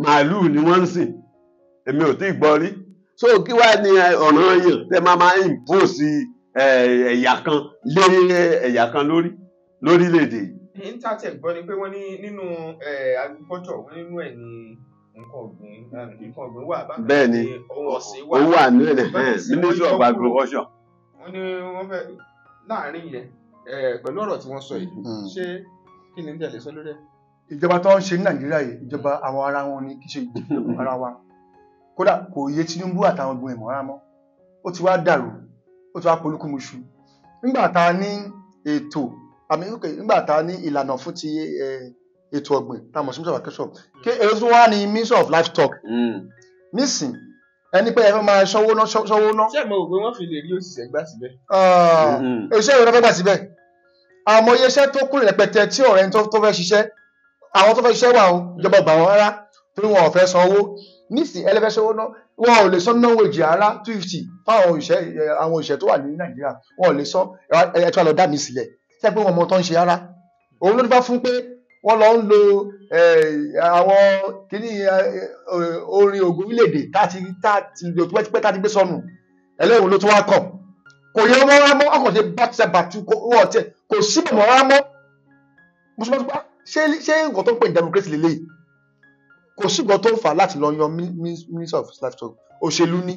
màálùú ni wọ́n ń sìn. Èmi ò tí ì gbọ́ rí. So kí wàá ní ọ̀ràn yàn tẹ́ máa impose ẹ̀yà kan lé ẹ̀yà kan lórí lórílẹ̀‐èdè yìí? Intatech gbọ́ ni pé wọ́n ní nínú agriculture, wọ́n nínú ẹ̀ ní nǹkan ọ̀gbìn wà. Bẹ́ẹ̀ ni, ohun ọ̀sìn wà. Ó wà ní Ministry of Agriculture. Wọ́n ní wọ́n fẹ́ láàrin yẹn pẹ̀lú ọ̀rọ̀ tí wọ́n sọ yìí, ṣé kí ni tẹ̀lé sọ lórí ẹ̀? Ìjọba tó ń ṣe ní Nàìjíríà yìí, ìjọba àwọn ará wọn ni, kì í ṣe ìjọba ara wa. Kódà kò yé Tinubu àtàwọn ọgbọ̀n ìmọ̀ ara mọ́. Ó ti wá dàrú, ó ti wá polúkúmuṣu. Nígbà tá a ní ètò àmì, nígbà tá a ní ìlànà fún ti ètò ọ̀gbìn tá a mọ̀ sí Ministry of Agriculture, kí èrò tó wá ní Ministry of Livestock nísìn, ẹni pé ẹ fẹ́ máa ṣọ́wó ná, ṣọ́wó ná. Ṣé mo rò pé wọ́n fi lè rí òṣìṣẹ́ gbà síbẹ̀? Òṣìṣẹ́ ìrọ̀lẹ́ fẹ́ gbà síbẹ̀. Àmọ́ iléeṣẹ́ tó kúrò rẹpẹtẹ tí ọ̀rẹ́ tó fẹ́ ṣiṣẹ́, àwọn tó fẹ́ ṣiṣẹ́ wà o, ìjọba gbà wọ́n rárá torí wọn ò fẹ́ san owó. Nísìn ẹlẹ́fẹ́ ṣọwọ́ ná, wọn ò lè san náwó èjì ara 250 fáwọn òṣìṣẹ́, àwọn òṣìṣẹ́ tó wà ní Nàìjíríà wọn ò lè san. Ẹ tó wà lọ dá mi sílẹ̀ ṣé pé wọn mọ tó ń ṣe rárá. Òun ló dífá fún pé wọ́n lọ ń lo àwọn kíní orin ògo orílẹ̀-èdè tá ti lò tipẹ́tipẹ́, tá ti gbé sọnù. Ẹlẹ́wọ̀n ló tún wá kàn, kò yẹ wọ́n rá mọ́, ọkàn ṣe bàtúbàtú kò sí mọ̀ rá mọ́. Mùsùlùmí ṣé nǹkan tó ń pè ní democracy lélẹ́yìí? Kò sí nǹkan tó ń fà láti lọ yan Minister of Livestock. Òṣèlú ní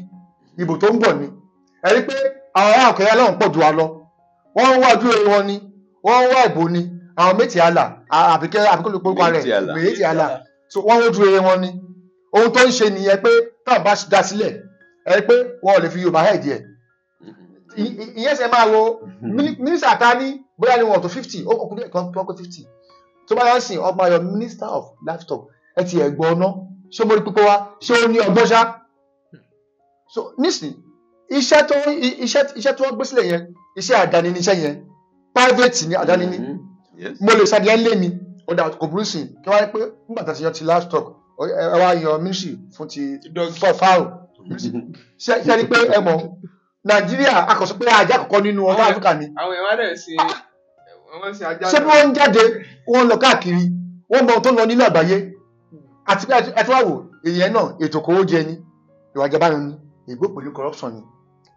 ìbò tó ń bọ̀ ni. Ẹ rí pé àwọn ará òkèèrè aláwọ̀ pọ̀ jù wa lọ, wọ́n ń wá ojú rere wọn ni, wọ́n ń wá ìbò ni. Àwọn méjì àlà àbíkẹ́ àbíkẹ́ olùkọ́ rẹ̀ méjì àlà, so wọ́n ń wojú rere wọn ni. Ohun tó ń ṣe nìyẹn pé táwọn bá dá sílẹ̀, ẹ rí pé wọn ò lè fi Yorùbá hẹ̀ díẹ̀. Ìyẹn ṣe máa wo mínísítà ta ní bóyá ni wọn tó 50, ó kọkùnrin kan tó kọ 50 tó bá yá sìn ọmọ ayọ Minister of Livestock. Ẹ ti ẹ̀gbọ́n ọ̀nà, ṣé mo rí pípọ́ wá, ṣé ó ní ọgbọ́n ṣá? So nísìn iṣẹ́ tó iṣẹ́ tó wọ́n gbé sílẹ̀ yẹn, iṣẹ́ àdáni ni iṣẹ́ yẹn, private ni, àdáni ni. Mo lè ṣàdíyẹ lé mi, ó dà kò burú sí kí wọ́n á pé nígbà tá a ti yan ti livestock, ẹ wá yan ministry fún ti fáwọ̀. Ṣe rí pé ẹ mọ̀ Nàìjíríà akọ̀sọ pé ajá àkọ́kọ́ nínú ọ̀tá Áfíríkà ni. Àwọn èèyàn rẹ̀ ṣe wọ́n ṣe ajá. Ṣé bí wọ́n ń jáde, wọ́n ń lọ káàkiri, wọ́n mọ ohun tó ń lọ nílẹ̀ àgbáyé. Àti pé ẹ tó wà wò èèyàn náà, ètò kòwó jẹ ni, ìwà ìjàmbá ni, ìgbó pẹ̀lú corruption ni.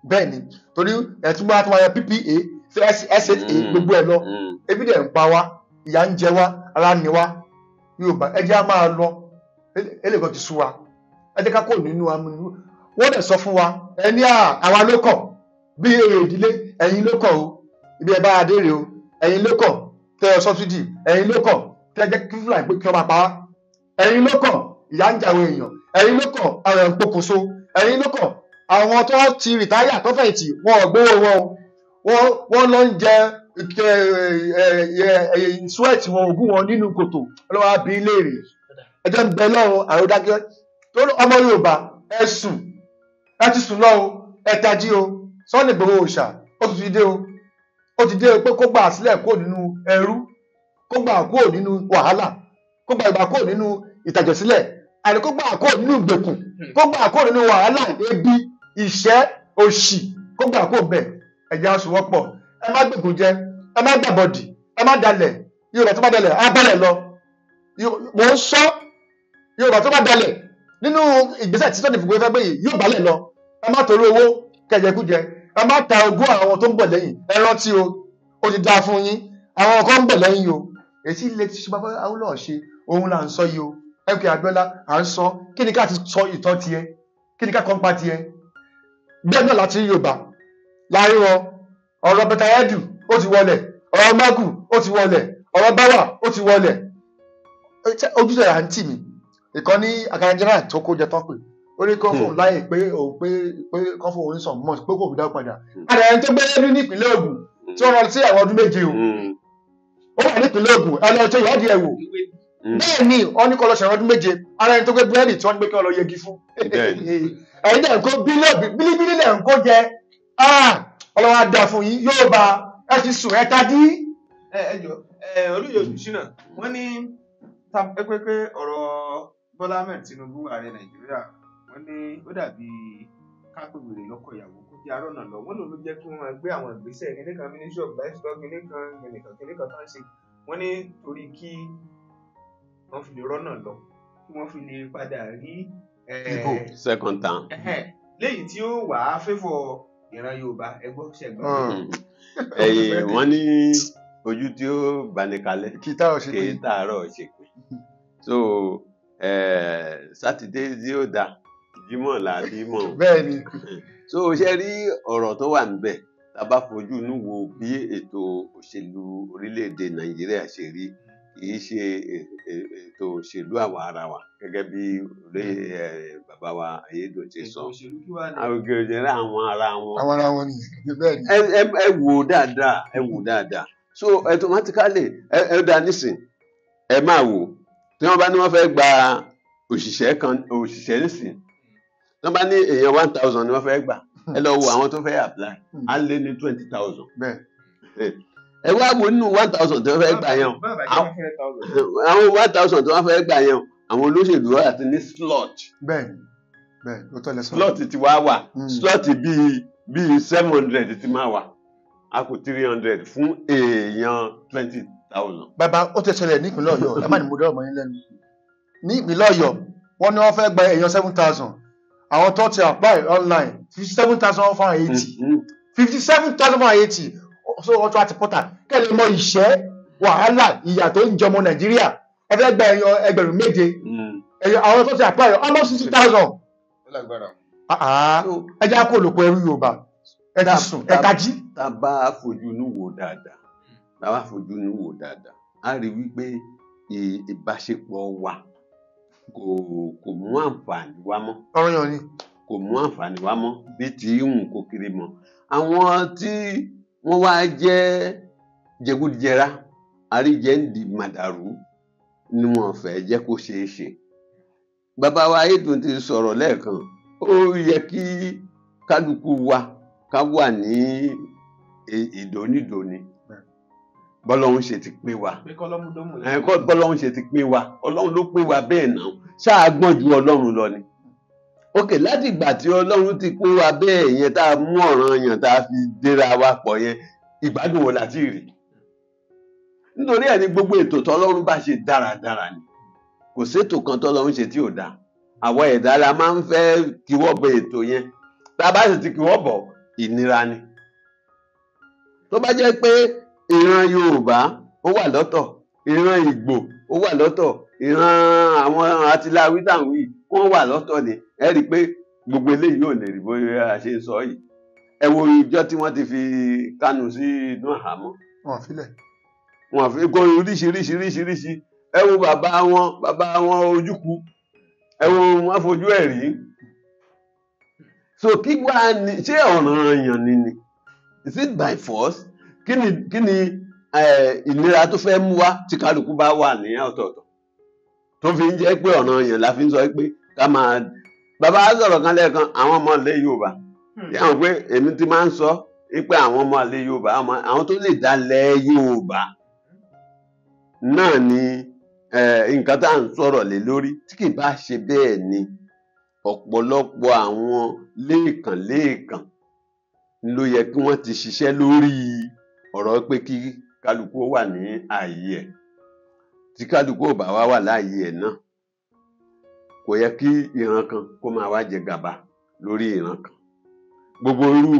Bẹ́ẹ̀ ni, torí ẹ̀tún bá tún wáyé PPA, SSA, gbogbo ẹ̀ lọ. Ebi dẹ̀ ń pa wá, ìyà ń jẹ wá, ara ń ni wá. Yorùbá ẹ jẹ́ á máa lọ, eléyìí ti sú wa, ẹ jẹ́ ká kó nínú amúnú. Wọ́n dẹ̀ sọ fún wa, ẹni àwa ló kàn bí èrè ìdílé, ẹ̀yin ló kàn o, ibi ẹ bá adé rè o, ẹ̀yin ló kàn tẹ ẹ sọ́sídì, ẹ̀yin ló kàn tẹ ẹ jẹ́ kí Fúlàní pé kí wọ́n máa pa wá, ẹ̀yin ló kàn ìyà ń jẹ àwọn èèyàn, ẹ̀yin ló kàn àwọn èèyàn pokùnso, ẹ̀yin ló kàn àwọn tó ti rìtáyà tó fẹ̀yìntì wọn ò gbówó wọn o, wọ́n lọ ń jẹ sweat wọn, ògùn wọn nínú kòtò. Ọlọ́wọ́ àbí léèrè ẹjọ́ ń bẹ lọ́run àròdájọ́ tó ọmọ Yorùbá. Ẹ sùn, ẹ ti sùn lọ o, ẹ tají o. Sunday Igboho Òòṣà ó ti dé o, ó ti dé o, pé kó gbà sílẹ̀ kúrò nínú ẹrú, kó gbà kúrò nínú wàhálà, kó gbà ìgbà kúrò nínú ìtàjẹ̀sílẹ̀, àní kó gbà kúrò nínú ìgbèkùn, kó gbà kúrò nínú wàhálà, ebi, ìṣẹ́, òṣì, kó gbà kúrò bẹ̀. Ẹ jẹ́ á sowọ́pọ̀, ẹ má gbègùn jẹ, ẹ má gbàbọ̀dì, ẹ má dalẹ̀. Yorùbá tó bá dalẹ̀ á bẹ̀rẹ̀ lọ. Mò ń sọ, Yorùbá tó bá dalẹ̀ nínú ìgbésẹ̀ tí Sunday Igboho fẹ́ gbé yìí yóò balẹ̀ lọ. Ẹ má torí owó kẹjẹkújẹ, ẹ má ta ogún àwọn tó ń bọ̀ lẹ́yìn. Ẹ rántí o, ó ti dáa fún yín, àwọn kan ń bọ̀ lẹ́yìn o. Èsì ilé tí bàbá Awólọ́wọ̀ ṣe òun là ń sọ yìí o. MK Abiola à ń sọ, kí ni ká ti sọ ìtàn tiẹ̀, kí ni ká kọ́ ń pa tiẹ̀? Bẹ́ẹ̀ náà láti Yorùbá láàrin wọn, ọ̀rọ̀ Bẹ́tà Edu ó ti wọlẹ̀, ọ̀rọ̀ Magu ó ti wọlẹ̀, ọ̀rọ̀ Báwà ó ti wọlẹ̀. Ojúṣe à ń tì mí ìkan ní Akara General tó kó jẹ tán pé Ó ní kán fóun láyè pé òun pé pé kán fóun ní some months pé kò fi dá padà. Àdàyẹ tó gbé lẹ́bí ní ìpínlẹ̀ Ògùn tí wọ́n rán sí ẹ̀wọ̀n ọdún 7 o. Ó wà ní ìpínlẹ̀ Ògùn, ẹ lọ ṣe ìwádìí ẹ̀ wò. Bẹ́ẹ̀ ni wọ́n ní kó lọ ṣẹ̀wọ̀n ọdún 7. Ara ẹni tó gbé búrẹ́dì tí wọ́n ní pé kí wọ́n lọ yẹgi fún. Ẹ̀yin dẹ̀ ń kó bílíọ̀nù bílíbílí lẹ̀ ń kó jẹ. Ọlọ́wọ́ á dà fún yín, yóò bá ẹ ti sùn ẹ tají. Ẹ jọ ẹ olóyè Olùṣínà, wọ́n ní pé ọ̀rọ̀ Bọ́lá Ahmed Tinubu, ààrẹ Nàìjíríà, wọ́n ní ó dàbí kápẹ́wèrè lọ́kọ ìyàwó kó jẹ́ arọ́nà lọ. Wọ́n lòun ló jẹ́ kí wọ́n máa gbé àwọn ìgbésẹ̀ kíní kan, Ministry of Livestock, kíní kan, kíní kan, kíní kan tó ń ṣe. Wọ́n ní torí kí wọ́n fi lè rọ́nà lọ, kí wọ́n fi lè padà rí ìbò second term. Léyìí tí ó wà á fẹ́fọ̀ ìran Yorùbá, ẹgbọ́ ṣẹ̀gbọ́n. Ẹ̀yìn wọ́n ní ojú tí ó bani kalẹ̀ kì í tààrọ̀ ṣe kì pé í tààrọ̀ ṣe pé. So Sátidé tí ó da Jímọ̀ là á bí mọ̀. Bẹ́ẹ̀ ni. So ṣe rí ọ̀rọ̀ tó wà níbẹ̀, tá a bá fojú inú wo bí ètò òṣèlú orílẹ̀-èdè Nàìjíríà ṣe rí, kì í ṣe ètò òṣèlú àwa ara wa gẹ́gẹ́ bí bàbá wa Ayédùn ṣe sọ. Ètò òṣèlú kí wàá ní. Àwọn òṣèlú àwọn ara wọn. Àwọn ara wọn nìyẹn, bẹ́ẹ̀ ni. Ẹ wò dáadáa, ẹ wò dáadáa. So automatically ẹ dá nísìn, ẹ máa wò tí wọ́n bá ní wọ́n fẹ́ gba òṣìṣẹ́ kan, òṣìṣẹ́ nísìn, tí wọ́n bá ní èèyàn 1,000 ni wọ́n fẹ́ gbà, ẹ lọ wo àwọn tó fẹ́ apply, á lé ní 20,000. Bẹ́ẹ̀. Ẹ wá wo nínú 1,000 tí wọ́n fẹ́ gbà yẹn o, Bàbá jẹ́ 100,000. Àwọn 1,000 tí wọ́n fẹ́ gbà yẹn o, àwọn olóṣèlú wà ti ní slot. Bẹ́ẹ̀ ni, bẹ́ẹ̀ ó tọ́ lẹ sọ. Slot ti wá wà, slot bíi 700 ti máa wà, a kù 300 fún èèyàn 20,000. Bàbá, ó ti ṣẹlẹ̀ ní ìpínlẹ̀ Ọ̀yọ́, ẹ má ní mo dọ́rọ̀ mọ́ yín lẹ́nu. Ní ìpínlẹ̀ Ọ̀yọ́, wọ́n ní wọ́n fẹ́ gba èèyàn 7,000. Àwọn tó ti apply online 57,480, 57,480. So wọ́n tún àti pọ́tà kẹ́lẹ́ mọ ìṣẹ́, wàhálà, ìyà tó ń jọmọ Nàìjíríà. Ẹ fẹ́ gba èèyàn 7,000, èèyàn àwọn tó ti apply almost 60,000. Ó lágbára. Ẹ jẹ́ kó olùkọ́ ẹrú Yorùbá, ẹ ti sùn ẹ tají. Tá a bá fojú inú wò dáadáa, tá a bá fojú inú wò dáadáa, a rí wípé ìbáṣepọ̀ wa kò mú àǹfààní wá mọ́. Ọ̀rọ̀ yẹn ni. Kò mú àǹfààní wá mọ́ bí tí ń kó kiri mọ́. Àwọn tí wọ́n wá jẹ́ jẹgúdújẹrá, àríjẹ ń di màdàrú ni wọ́n fẹ́ jẹ́ kó ṣeé ṣe. Bàbá wa Ayédùn ti sọ̀rọ̀ lẹ́ẹ̀kan, ó yẹ kí kálukú wa ká wà ní ìdónídóní bọ́lọ́hún ṣe ti pín wa. Pé kọ́lọ́múdọ́mù. Ẹ̀kọ́ bọ́lọ́hún ṣe ti pín wa, Ọlọ́run ló pín wa bẹ́ẹ̀ náà, ṣáà gbọ́n ju Ọlọ́run lọ ni. Ok, láti ìgbà tí Ọlọ́run ti pín wa bẹ́ẹ̀ yẹn, tá a mú ọ̀ràn yàn tá a fi déra wa pọ̀ yẹn, ìgbádùn wo la ti rí? Nítorí ẹ̀ ní gbogbo ètò tọ́lọ́run bá ṣe dáradára ni, kò sétò kan tọ́lọ́run ṣe tí ò dáa. Àwọn ẹ̀dá la máa ń fẹ́ kíwọ́ bọ ètò yẹn, tá a bá sì ti kíwọ́ bọ̀, ìnira ni. Tó bá jẹ́ pé ìran Yorùbá ó wà lọ́tọ̀, ìran Ìgbò ó wà lọ́tọ̀, ìran àwọn atiláwí táwọn yìí wọ́n wà lọ́tọ̀ ni, ẹ rí i pé gbogbo eléyìí ò lè rí bóyá a ṣe ń sọ yìí. Ẹ wo ìjọ tí wọ́n ti fi Kánú sí inú àhámọ́. Wọn filẹ̀. Wọn fi kó oríṣiríṣiríṣiríṣi. Ẹ wo bàbá wọn, bàbá wọn Ojúkwu, ẹ wo wọn fojú ẹ̀ rí. So kí wá ní ṣé ọ̀ràn yàn ni? Is it by force? Kí ni ìnira tó fẹ́ mú wá tí kálukú bá wà ní ọ̀tọ̀ọ̀tọ̀ tó fi ń jẹ́ pé ọ̀ràn yàn la fi ń sọ pé ká máa. Bàbá sọ̀rọ̀ kan lẹ́ẹ̀kan, àwọn ọmọ ilẹ̀ Yorùbá, yàrá pé èmi ti máa ń sọ pé àwọn ọmọ ilẹ̀ Yorùbá, àwọn tó lè dálẹ̀ Yorùbá náà ni nǹkan tá à ń sọ̀rọ̀ lé lórí. Tí kì bá ṣe bẹ́ẹ̀ ni, ọ̀pọ̀lọpọ̀ àwọn léèkàn léèkàn ló yẹ kí wọ́n ti ṣiṣẹ́ lórí ọ̀rọ̀ pé kí kálukú ó wà ní ààyè ẹ̀. Tí kálukú ò bá wá wà láàyè ẹ̀ náà, kò yẹ kí ìran kan kó máa wá jẹ gàba lórí ìran kan. Gbogbo irú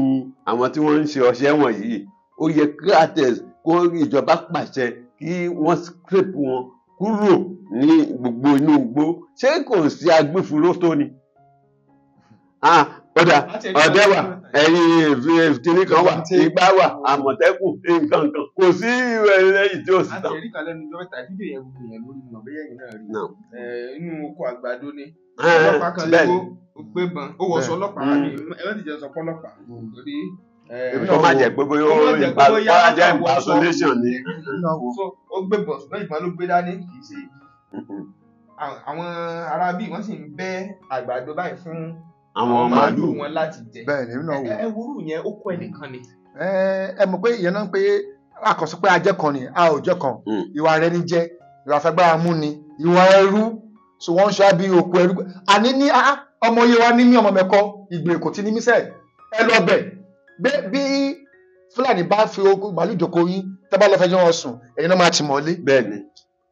àwọn tí wọ́n ń ṣe ọṣẹ́ wọ̀nyí, ó yẹ kí àtẹ kó ìjọba pàṣẹ kí wọ́n scrape wọn kúrò ní gbogbo inú igbó. Ṣé kò sí agbófinró tó ni? Kódà ọdẹ wà, ẹ̀yìn kìnnì kan wà, igbá wà, àmọ̀tẹ́kùn, nǹkan kan kò sí ẹyìn tí ò sí Àti tán. ẹ̀rí kan lẹ́nu ọjọ́ mẹ́ta, fídíò yẹn gbogbo yẹn lórí mọ̀ bóyá ẹ̀yin náà rí. Náà. Inú oko àgbàdo ni Ẹ, ọlọ́pàá kan bẹ́ẹ̀ ló ni. ó gbé bọn, ó wọṣọ ọlọ́pàá Mm. ní ẹ má ti jẹ́ sọ pọ́lọ́pàá torí Èmi Kó má jẹ́ pé bóyá Kó má ó jẹ́ pé bóyá bóyá jẹ́ wọ́n wọṣọ. impersonation ni. So ó gbé bọn, ṣùgbọ́n ìbọn ló gbé dání, kì í ṣe ibi. Àwọn ará bíi wọ́n sì ń bẹ́ àgbàdo báyìí fún Àwọn màálù. wọn láti jẹ. Bẹ́ẹ̀ ni, èmi náà wò. Ẹ wúrú yẹn, ó kọ́ ẹnìkan ni. Ẹ mọ̀ pé ìyẹn náà ń pé àkànṣe pé ajẹ́ kan ni a ò jẹ́ kan. Ìwà rẹ ní jẹ́, ìwà fagbára mú ni, ìwà ẹrú. So wọ́n ń ṣe bí òkú ẹrú. Àní ní ọmọ iye wa ní mí, ọmọ mẹ́kọ ìgbèrè kò ti ní mí sẹ́ẹ̀. Ẹ lọ bẹ̀ bí Fúlàní bá fi ogun màálù ìjókòó yín, tẹ́ bá lọ fẹjọ́ wọn sùn, ẹ̀yin náà máa tì mọ́lé. Bẹ́ẹ̀ ni.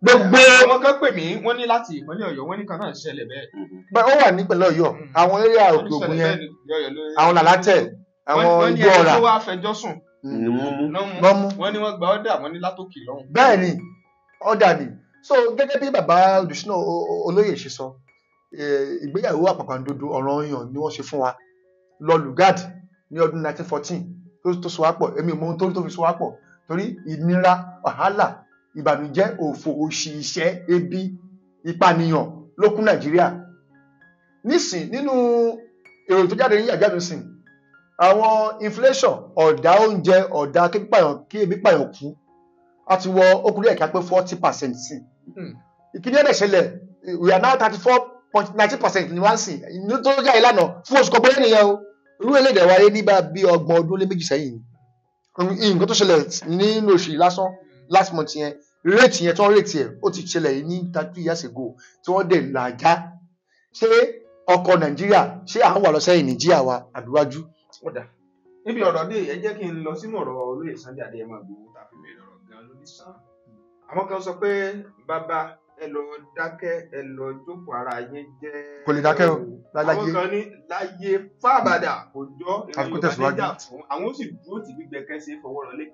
Gbogbo Àwọn kan pè mí, wọ́n ní láti ìpínlẹ̀ Ọ̀yọ́, wọ́n ní kan náà ṣẹlẹ̀ bẹ́ẹ̀. Bẹ́ẹ̀, ó wà nípìnlẹ̀ Ọ̀yọ́, àwọn eré Wọ́n Òkè ní Ògùn ṣẹlẹ̀ yẹn, bẹ́ẹ̀ ní ìpínlẹ̀ Ọ̀yọ́ lórí. Àwọn làlátẹ̀, àwọn Wọ́n ní igbó ẹni ọ̀rà. tó wá fẹjọ́ sùn Ni wọ́n mú. náà mú. Wọ́n mú. Wọ́n ní wọ́n gba ọ́dà, wọ́n ní látòkè lọ́hùn. Bẹ́ẹ̀ ni, ọ̀dà ni. So gẹ́gẹ́ bí bàbá Olùṣínà Olóyè ṣe sọ, ìgbéyàwó àpàpàǹdodo ọ̀ranyàn ni wọ́n ṣe fún wa lọ Lugard ní ọdún 1914 tó so wá pọ̀. Èmi ò mọ ohun tó fi so wá pọ̀, torí ìnira, wàhálà, ìbànújẹ́, òfò, òṣì, ìṣẹ́, ebi, ìpànìyàn ló kún Nàìjíríà nísìn. Nínú èrò tó jáde ní àjáde sìn, àwọn inflation, ọ̀dà oúnjẹ, ọ̀dà kí ebi pààyàn kú, a ti wọ okùnrin ẹ̀ka pé 40% sí. Ìkíní ẹ̀dẹ̀ ṣẹlẹ̀, we are now 34.90% ní wá sí ní tó jáde lánàá fún oṣù kan péré nìyẹn o. Irú eléyìí wáyé nígbà bí 32 ọdún sẹ́yìn ni. Nǹkan tó ṣẹlẹ̀ nínú oṣù yìí lásán, last month yẹn, rate yẹn tí wọ́n rate yẹn, ó ti ṣẹlẹ̀ yìí ní 32 years ago tí wọ́n dẹ̀ làjá. Ṣé ọkọ̀ Nàìjíríà, ṣé à ń wà lọ sẹ́yìn Nàìjíríà wa àbíwájú? Ọ̀dà níbi ọ̀rọ̀ dé, ẹ jẹ́ kí n lọ sínú ọ̀rọ̀ olóyè Sunday Adéyẹmọ Ìgbòho tá a fi bẹ̀rẹ̀ ọ̀rọ̀ gan lórí sàn. Àwọn kan sọ pé bàbá, ẹ lọ dákẹ́, ẹ lọ jókòó ara yín jẹ́. Kò lè dákẹ́ o, láyé. Àwọn kan ní láyé fábàdà kò jọ Àfi kó ìran Yorùbá tẹ̀síwájú. níjà fún àwọn, ó sì dúró tì gbígbẹ kẹsẹ̀ fọwọ́ rọlé.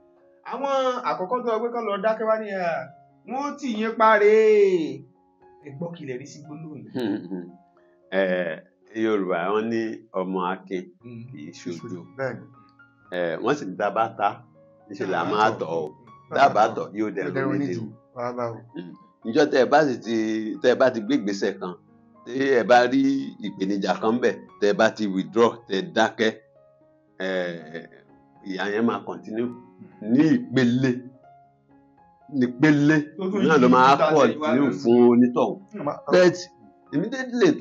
Àwọn àkọ́kọ́ tó sọ pé kán lọ dákẹ́ wá ní wọ́n ó tì yín parẹ́. Ẹ gbọ́, kí lẹ rí sí gbólóhùn yìí? Ẹ, Yorùbá wọn ní ọmọ akin kì í ṣojo. Bẹ́ẹ̀ ni. Ẹ, wọ́n sì ní dábàá ta níṣẹ́ là máa tọ̀ ọ́, dábàá tọ̀ yóò dẹrù Ẹ̀dẹ̀rún nídìí. nídìí rárá o. Níjọ́ tẹ́ ẹ bá sì ti tẹ́ ẹ bá ti gbé ìgbésẹ̀ kan, tí ẹ bá rí ìpèníjà kan bẹ̀, tẹ́ ẹ bá ti withdraw, tẹ́ ẹ dákẹ́, ẹ ìyà yẹn máa continue ní ìpele nípele Tó tún náà ló yí máa ju tàtẹ̀yìnwá continue lọ. Fún onítọ̀hún. But immediately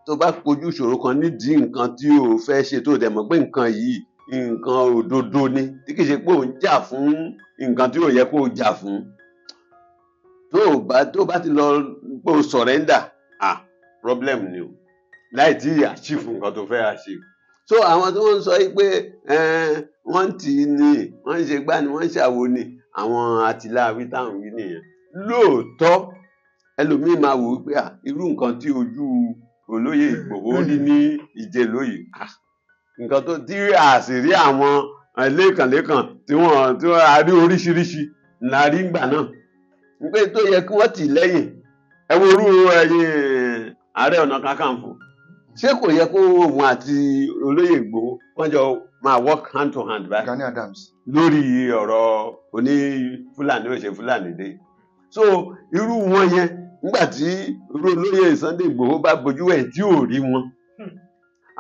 tó bá kojú ìṣòro kan nídìí nǹkan tí o fẹ́ ṣe, tó dẹ̀ mọ̀ pé nǹkan yìí nǹkan òdodo ni, tí kì í ṣe pé ò ń jà fún nǹkan tí ò yẹ kó o jà fún, tó o bá ti lọ pé o surrender, ah, problem ni o, láì tí ì achieve nǹkan tó fẹ́ achieve. So àwọn tó ń sọ yìí pé wọ́n ń tì í ni, wọ́n ń ṣe gbá ni, wọ́n ń ṣàwo ni, àwọn àtìláàwí táwọn wí nìyẹn. Lóòótọ́, ẹlòmíín máa wò ó pé à, irú nǹkan tí ojú olóyè Ìgbòho rí ní ìjẹlóyè, nǹkan tó tí a sì rí, àwọn lẹ́kànlẹ́kàn tí wọ́n a rí oríṣiríṣi la rí ngbà náà pé tó yẹ kí wọ́n tì lẹ́yìn. Ẹ wo irú ẹ̀yìn Ààrẹ Ọ̀nà Kakanfò, ṣé kò yẹ kó òun àti olóyè Ìgbòho wọ́n jọ máa work hand to hand báyìí? Gani Adams. Lórí ọ̀rọ̀ oní Fúlàní ò ṣe Fúlàní dé. So irú wọn yẹn, nígbà tí irú olóyè Sunday Ìgbòho bá gbojú ẹ̀ tí ò rí wọn,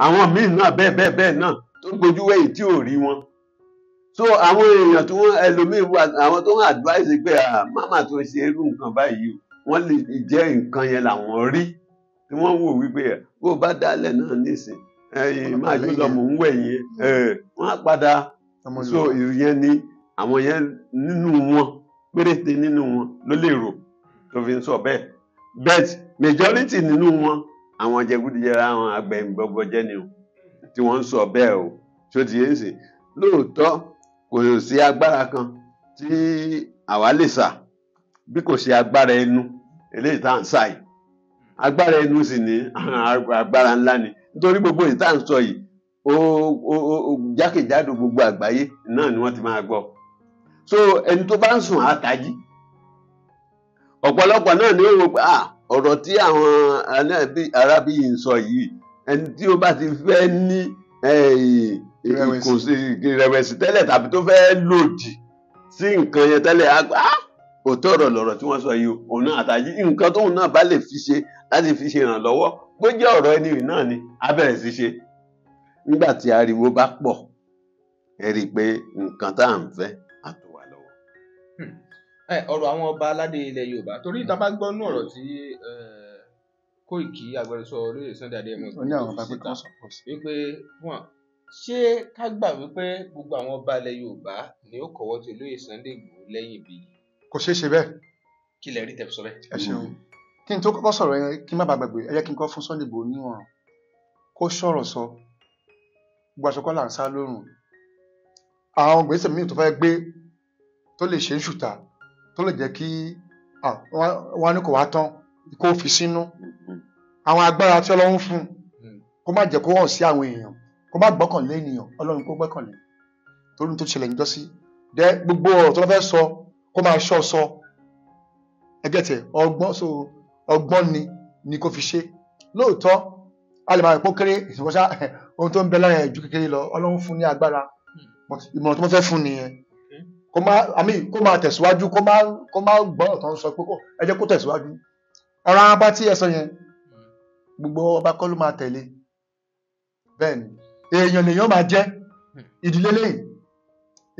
àwọn míì náà bẹ́ẹ̀ bẹ́ẹ̀ bẹ́ẹ̀ náà tó gbojú ẹ̀ tí ò rí wọn. So àwọn èèyàn tí wọ́n, ẹlòmíín wà, àwọn tó ń advice pé máma tó ṣe irú nǹkan báyìí o, wọ́n lè jẹ́ nǹkan yẹn làwọn rí tí wọ́n wò wípé ẹ̀ bó o bá dálẹ̀ náà nísìn, ẹ̀yìn máa jó lọ, mò ń wẹ̀ yẹn, wọ́n á padà. Ọmọ So Yorùbá. ìyẹn ni àwọn yẹn nínú wọn, péréte nínú wọn ló lè rò tó fi ń sọ bẹ́ẹ̀, but majority nínú wọn, àwọn jẹgúdújẹrá, àwọn agbẹ̀yìnbọ̀bọ̀jẹ́ ni o tí wọ́n ń sọ bẹ́ẹ̀ o. Tó ti yé ń sìn, lóòótọ́ kò sí agbára kan tí àwa lè sà bí kò ṣe agbára ẹnu eléyìí tá à ń sà yìí. Agbára ẹnu sì ní agbára ńlá ni, nítorí gbogbo èyí tá à ń sọ yìí, ó jákèjádò gbogbo àgbáyé náà ni wọ́n ti máa gbọ́. So ẹni tó bá ń sùn á tají. Ọ̀pọ̀lọpọ̀ náà ni ó wò pé ah, ọ̀rọ̀ tí àwọn arábí yìí ń sọ yìí. Ẹni tí ó bá ti fẹ́ ní ìrẹ̀wẹ̀sì tẹ́lẹ̀ tàbí tó fẹ́ lòdì sí nǹkan yẹn tẹ́lẹ̀, òótọ́ ọ̀rọ̀ lọ̀rọ̀ tí wọ́n sọ yìí, òun náà àtàyí nǹkan tóun náà bá lè fi ṣe láti fi ṣe ìrànlọ́wọ́, bó jẹ́ ọ̀rọ̀ ẹni náà ni á bẹ̀rẹ̀ sí ṣe. Nígbà tí ariwo bá pọ̀, ẹ rí i pé nǹkan tá à ń fẹ́ á tó wà lọ́wọ́. Ọ̀rọ̀ àwọn ọba aládé ilẹ̀ Yorùbá, torí ìta bá gbọ́ nú ọ̀rọ̀ tí Kóìkì agbẹnusọ olóyè Sunday Adéyẹmọ wípé wọn ṣé ká gbà wípé gbogbo àwọn ọba ilẹ̀ Yorùbá ni ó kọ́wọ́ tí olóyè Sunday Igboho lẹ́yìn bí? Kò ṣeé ṣe bẹ́ẹ̀. Kí lẹ rí tẹ́ fi sọ bẹ́ẹ̀? Ẹ ṣeun. Kí n tó kọ́kọ́ sọ̀rọ̀ yẹn, kí n má bàa gbàgbé, ẹ jẹ́ kí n kọ́ fún Sunday Igboho ní ọ̀ràn kó sọ̀rọ̀ sọ. Gbogbo aṣọ kọ́ là ń sá lórùn. Àwọn gbèsè míì tó fẹ́ gbé tó lè ṣe é ṣùtà, tó lè jẹ́ kí wọ́n ní kò wá tán kó fi sínú. Àwọn agbára tí Ọlọ́run fún, kó má jẹ́ kó hàn sí àwọn èèyàn, kó má gbọ́kànlé ènìyàn, Ọlọ́run kó gbọ́kànlé. Torí tó ṣẹlẹ̀ níjọ́sí. Dẹ́ gbogbo ọ̀rọ̀ tó fẹ́ sọ kó máa ṣọ́ sọ. Ẹgẹ́ tẹ̀ ọgbọ́n, so ọgbọ́n ni kó fi ṣe. Lóòótọ́ a lè máa rìn pó kéré ìṣòwòṣá ohun tó ń bẹ lára ẹ̀ ju kékeré lọ, Ọlọ́run fún ní agbára. Ìmọ̀ràn tó fẹ́ fún nìyẹn. Kó máa tẹ̀síwájú, kó má gbọ́ ọ̀tọ̀ ń sọ pé ẹ jẹ́ kó tẹ̀síwájú. Ọ̀rọ̀ àwọn ọba tí ẹ sọ yẹn, gbogbo ọba kọ́ ló máa tẹ̀lé. Bẹ́ẹ̀ ni, èèyàn lèèyàn máa jẹ́, ìdílé lẹ́yìn,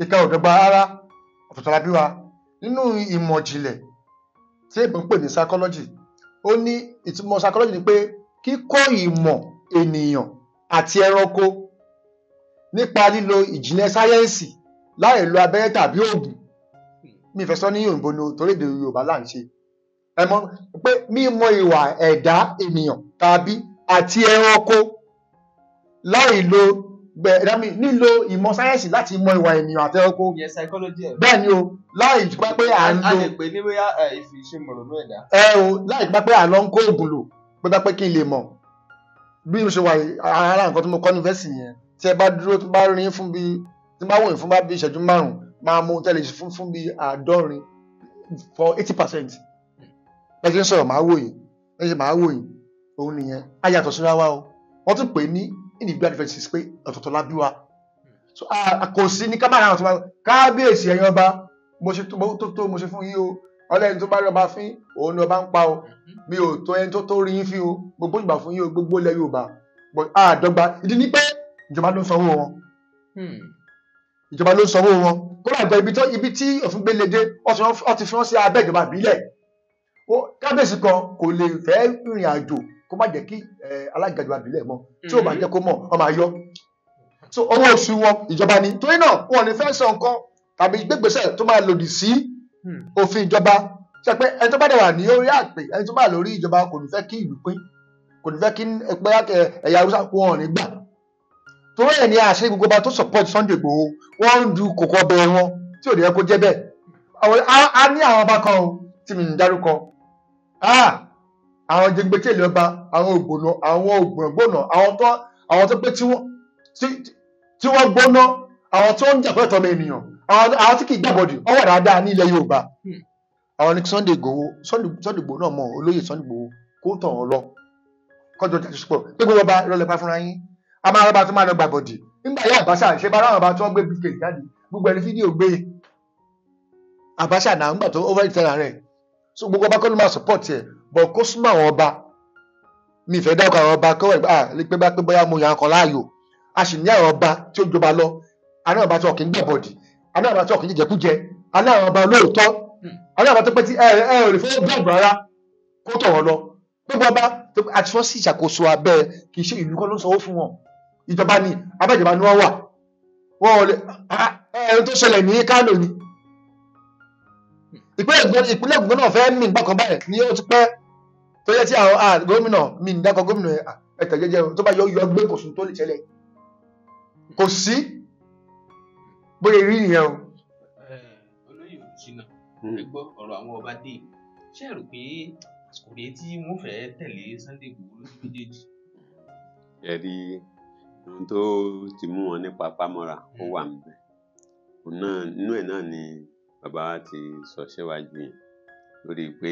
ìka ò dọ́gba rárá, ọ̀tọ̀ọ̀tọ̀ la bí wa. Nínú ìmọ̀ ìjìnlẹ̀ tí èèyàn ń pè ní psychology, ó ní ìtumọ̀ psychology ni pé kíkọ́ ìmọ̀ ènìyàn àti ẹranko nípa lílo ìjìnlẹ̀ sáyẹ́ǹsì láì lo abẹ́rẹ́ tàbí oògùn. Mi fẹ́ sọ ní òyìnbó ni, torí èdè Yorùbá là ń ṣe. Ẹ mọ̀ pé mímọ̀ ìwà ẹ̀dá ènìyàn tàbí àti ẹranko láì lo nílo ìmọ̀ sáyẹ́ǹsì láti mọ ìwà ènìyàn àti ẹranko. Bẹ́ẹ̀ ni o, láì gbà pé à ń lo. A lè pè ní bóyá ìfiṣemọ̀rònú ẹ̀dá. Ẹ o, láì gbà pé à lọ ń kó oògùn lò, pé bá pé kí n lè mọ̀. Bí mo ṣe wà ara nǹkan tí mo kọ́ ní yunifásítì yẹn, tí ẹ bá dúró tí bá rin fún bí tí bá wòye fún bá bí ìṣẹ́jú márùn-ún, máa mú tẹ́lẹ̀ fún bí 70 for 80%. Bẹ́ẹ̀ ṣe ń sọ̀rọ̀ máa wòye, bẹ́ẹ̀ ṣe máa wòye, òun nìyẹn. A yàtọ̀ síra wa o. Wọ́n tún pè ní individual differences pé ọ̀tọ̀ọ̀tọ̀ la bí wa. So kò sí ní kábàárà àwọn tó bá kábíyèsí ẹ̀yin ọba, mo ṣe tó mo ṣe fún yín o. Ọlẹ́ni tó bá rí ọba fín, òun ni ọba ń pa o. Mi ò tó ẹni tó rí yín fín o. Gbogbo ìgbà fún yín o, gbogbo ilẹ̀ Yorùbá. But àdọ́gba ìdí ni pé ìjọba ló ń sanwó wọn. Ìjọba ló ń sanwó wọn. Kódà gba ibi tí òfin gbé lédè, wọ́n ti fi wọ́n sí abẹ́ ìjọba ìbílẹ̀. Kábíyèsí kan kò lè fẹ́ rìnrìn àjò kó má jẹ́ kí alága ìjọba ìbílẹ̀ mọ̀. Tí ò bá jẹ́ kó mọ̀, wọ́n máa yọ. So owó oṣù wọn ìjọba ni. Torí náà wọn ò ní fẹ́ sọ nǹkan tàbí gbégbèsè tó máa lòdì sí òfin ìjọba. Ṣé pé ẹni tó bá dẹ̀ wà ní orí àpè, ẹni tó bá lórí ìjọba kò ní fẹ́ kí ìlú pín, kò ní fẹ́ kí ẹ̀yà Haúsá wọn ò ní gbà. Torí ẹ̀ ní àṣẹ gbogbo ọba tó support Sunday Igboho, wọ́n ń du kòkó ọbẹ̀ wọn tí ò ní yẹ kó jẹ́ bẹ́ẹ̀. A ní àwọn ọba kan o tí mi ń dárúkọ. Àwọn jẹgbẹ́tẹ̀lẹ̀ ọba, àwọn ògbónà, àwọn ògbónà, àwọn tó pé tí wọ́n gbóná, àwọn tó ń jà fún ẹ̀tọ́ ọmọ ènìyàn, àwọn tí kì í gbàbọ̀dì, wọ́n wà dáadáa ní ilẹ̀ Yorùbá. Àwọn ní Sunday Igboho, Sunday Igboho náà mọ̀, olóyè Sunday Igboho kó tàn wọ́n lọ. Kọjọ jàdùsùpọ̀ pé gbogbo ọba ìrọ̀lẹ́ pa fúnra yín. A máa rọ́bà tó máa lọ gbàbọ̀dì. Nígbà yá Abacha ṣe bá ráwọn ọba tó ń gbé briefcase jáde, gbogbo ẹni fídíò gbé. Abacha náà nígbà tó over ìtẹ́ra rẹ̀. So gbogbo ọba kọ́ ló máa support ẹ̀, but kó súnmọ́ àwọn ọba. Mi ìfẹ́ dákọ̀ àwọn ọba kọ́wọ́ ẹ̀ pé bá pé bóyá mo yàn kan láàyò. A sì ní àwọn ọba tí ó jọba lọ. A ní àwọn ọba tí wọn kì í gbàbọ̀dì. A ní àwọn ọba tí wọn kì í jẹjẹkújẹ. A ní àwọn ọba olóòótọ́. A ní àwọn ọba tó pé tí ẹ ò lè fọwọ́ gbàgbọ́ rárá kó tọ̀ wọ́n lọ. Gbogbo ọba àti wọ́n sì ṣàkóso abẹ́ kì í ṣe ìlú kọ́ ló ń sanwó fún wọn. Ìjọba ni abẹ́ ìjọba ni wọ́n wà. Wọ́n ò lè ẹni tó ṣẹlẹ̀ ní Kánò ni. Ìpínlẹ̀ Ògùn náà fẹ́ mí bákan báyìí ní ó ti pẹ́ tó yẹ tí àwọn gómìnà mi ń dákọ̀ gómìnà ẹ̀tẹ̀ jẹ́jẹ́ tó bá yọ gbé kò sùn tó lè ṣẹlẹ̀. Kò sí bóyá rí nìyẹn o. Olóyè Olùṣínà, ẹ gbọ́ ọ̀rọ̀ àwọn ọba dé, ṣé ẹ rò pé àsìkò rèé tí wọ́n fẹ́ tẹ̀lé Sunday Igboho lójú méjèèjì? Ẹ rí ohun tó ti mú wọn nípa pamọ́ra ó wà níbẹ̀. Inú ẹ̀ náà ni bàbá wa ti sọ síwájú yẹn lórí pé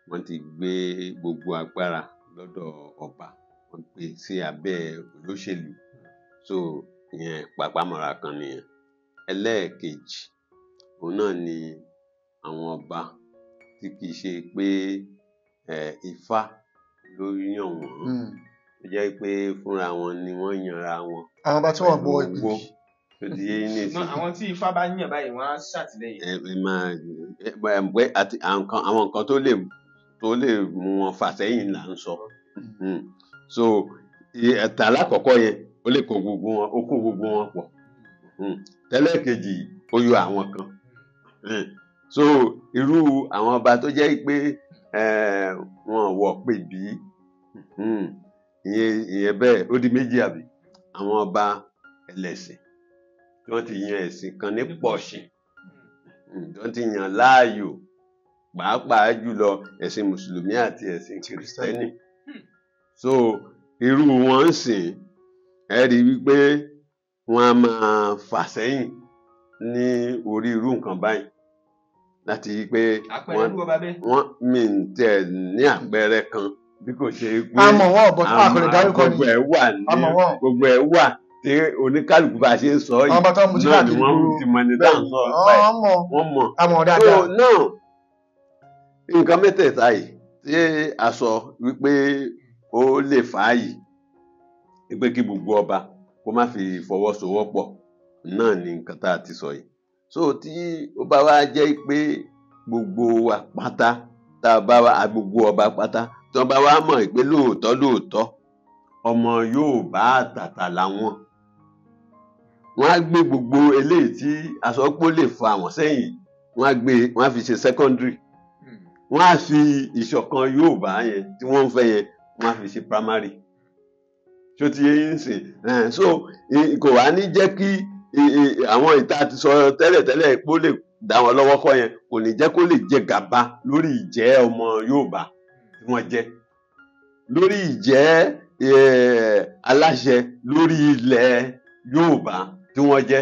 wọ́n ti gbé gbogbo agbára lọ́dọ̀ ọba, Wọ́n gbé sí abẹ́ olóṣèlú. So ìyẹn pàpàmọ́ra kan nìyẹn. Ẹlẹ́ẹ̀kejì, òun náà ni àwọn ọba tí kìí ṣe pé Ifá ló yàn wọ́n, tó jẹ́ pé fúnra wọn ni wọ́n yanra wọn. Àwọn ọba tí wọ́n bọ pẹ̀lú ìpè. owó tó ti yé ní ìsìn. Àwọn tí Ifá bá yàn báyìí, wọ́n á ṣàtìlẹ́yìn. Ẹ ẹ máa ẹ ẹ àti àwọn nǹkan tó lè mú wọn fà sẹ́yìn là ń sọ. So ẹ̀ta alákọ̀ọ́kọ́ yẹn, ó lè kó gbogbo wọn, ó kó gbogbo wọn pọ̀. Tẹ́lẹ̀kejì, ó yọ àwọn kan. So irú àwọn ọba tó jẹ́ pé wọn wọ̀ pè bí, ìyẹn bẹ́ẹ̀, ó di méjì àbí. Àwọn ọba ẹlẹ́sìn tí wọ́n ti yan ẹ̀sìn kan ní pọ̀ṣìn, tí wọ́n ti yàn láàyò, pàápàá jùlọ ẹ̀sìn mùsùlùmí àti ẹ̀sìn kìrìsìtẹ́nì. So irú wọn ń sìn, ẹ rí i wípé wọ́n á máa fà sẹ́yìn ní orí irú nǹkan báyìí láti rí i pé àpẹẹrẹ wọ́n irú ọba bẹ́ẹ̀. Wọ́n mi ń tẹ̀ ní àpẹẹrẹ kan bí kò ṣe pé A mọ̀ wọ́n, but a kò lè dárúkọ ni. Gbogbo ẹ̀ wà ní A mọ̀ wọ́n. Gbogbo ẹ̀ wà tí oníkálukú bá ṣe ń sọ Àwọn yìí ọba tó ń mutí náà ni káàkiri wọ́n gbòòrò. ti mọ ẹni tá à ń sọ nípa ẹ̀. Wọ́n mọ̀. Wọ́n mọ̀. A mọ̀ So dáadáa. now, nǹkan mẹ́tẹ̀ẹ̀ta yìí tí a sọ wípé ó lè fà á yìí, wípé kí gbogbo ọba kó má fi fọwọ́sowọ́pọ̀ náà ni nǹkan tá a ti sọ yìí. So tí ó bá wá jẹ́ pé gbogbo wa pátá, tá a bá wá gbogbo ọba pátá, tí wọ́n bá wá mọ̀ pé lóòótọ́ lóòótọ́ ọmọ Yorùbá àtàtà làwọn, wọ́n á gbé gbogbo eléyìí tí a sọ pé ó lè fa àwọn sẹ́yìn, wọ́n á gbé, wọ́n á fi ṣe secondary. Wọ́n á fi ìṣọ̀kan Yorùbá yẹn tí wọ́n ń fẹ́ yẹn, wọ́n á fi ṣe primary. Ṣó ti yé yín sìn? So kò wá ní jẹ́ kí àwọn ìta ti sọ tẹ́lẹ̀tẹ́lẹ̀ pé ó lè dá wọn lọ́wọ́ kọ́ yẹn, kò ní jẹ́ kó lè jẹ gàba lórí ìjẹ́ ọmọ Yorùbá tí wọ́n jẹ́, lórí ìjẹ́ aláṣẹ lórí ilẹ̀ Yorùbá tí wọ́n jẹ́.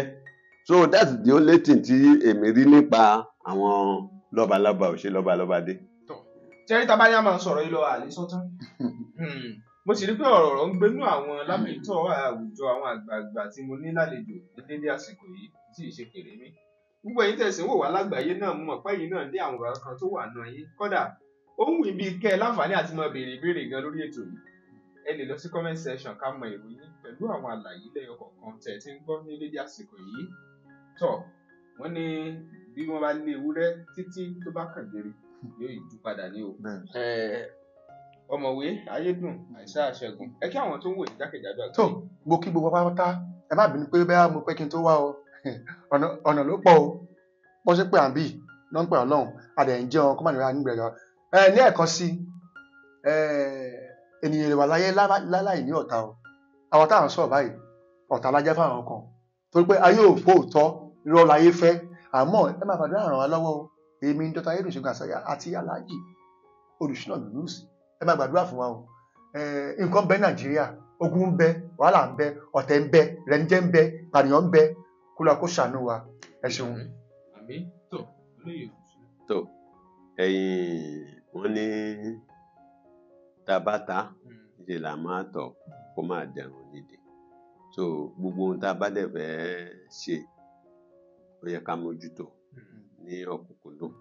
So that's the only thing tí èmi rí nípa àwọn lọ́balọ́ba ò ṣe lọ́balọ́ba dé. Tẹ́rí tá a bá ní a máa sọ̀rọ̀ yìí lọ, àlè sọ́tán. Mo sì rí pé ọ̀rọ̀ ń gbénú àwọn lámìtọ́ àwùjọ àwọn àgbààgbà tí mo ní lálejò ní dédé àsìkò yìí tí ì ṣe kéré mi. Gbogbo ẹ̀yin tẹ̀sí ń wò wá lágbàáyé náà, mo mọ̀ pé ẹ̀yin náà ní àwọn bàbá kan tó wà náà yín. Kódà ó ń wù bí kẹ́ ẹ láǹfààní àti máa béèrè ìbéèrè gan lórí ètò yìí. Ẹ lè lọ sí comment section ká mọ èrò yín pẹ̀lú àwọn àlàyé lẹ́yọ kọ̀ọ̀kan tẹ̀ tí ń gbọ́ ní dédé àsìkò yìí. Tọ̀ wọ́n ní bí wọ́n bá lé ewúrẹ́ títí tó bá kàn gèrè, yóò yíjú padà ní o. Ọ̀mọ̀wé Ayédùn Àìsá Àṣẹgun, ẹ kí àwọn tó ń wò ní jákèjádò àgbáyé. Tó mo kí gbogbo pátá, ẹ má bínú pé bẹ́ẹ̀ mo pẹ́ kí n tó wá o. Ọ̀nà ló pọ̀ o. Bọ́n ṣe pé à ń bì ló ń pè Ọlọ́run, a dẹ̀ ń jẹun kó má nira nígbẹ̀rẹ̀ ẹ ní ẹ̀kan sí ẹ. Ènìyàn lè wà láyé láláì ní ọ̀tá o. Àwọn táwọn sọ̀rọ̀ báyìí, ọ̀tá la jẹ́ fáwọn kan, torí pé ayé ò fóòtọ́, irọ́ láyé fẹ́. Àmọ́ ẹ máa fàdúrà ràn wá lọ́wọ́ o. Èmi Dr. Ayédùn Ṣẹ́gun Àṣàyà àti Alhaji Olùṣínà Yunus, ẹ máa gbàdúrà fún wa o. Nǹkan bẹ Nàìjíríà, ogun ń bẹ, wàhálà ń bẹ, ọ̀tẹ̀ ń bẹ, rẹ̀njẹ́ ń bẹ, pànìyàn ń bẹ. Kó lọ kó ṣàánú wa. Ẹ ṣeun. Àmín. Tó olóyè Olùṣínà. Tó ẹ̀yin, wọ́n ní tabata ṣe là máa tọ̀ kó máa dẹrùn nídìí. So gbogbo ohun tá a bá dẹ̀ fẹ́ ṣe, ó yẹ ká mójútó ní ọ̀kúnkúndùn.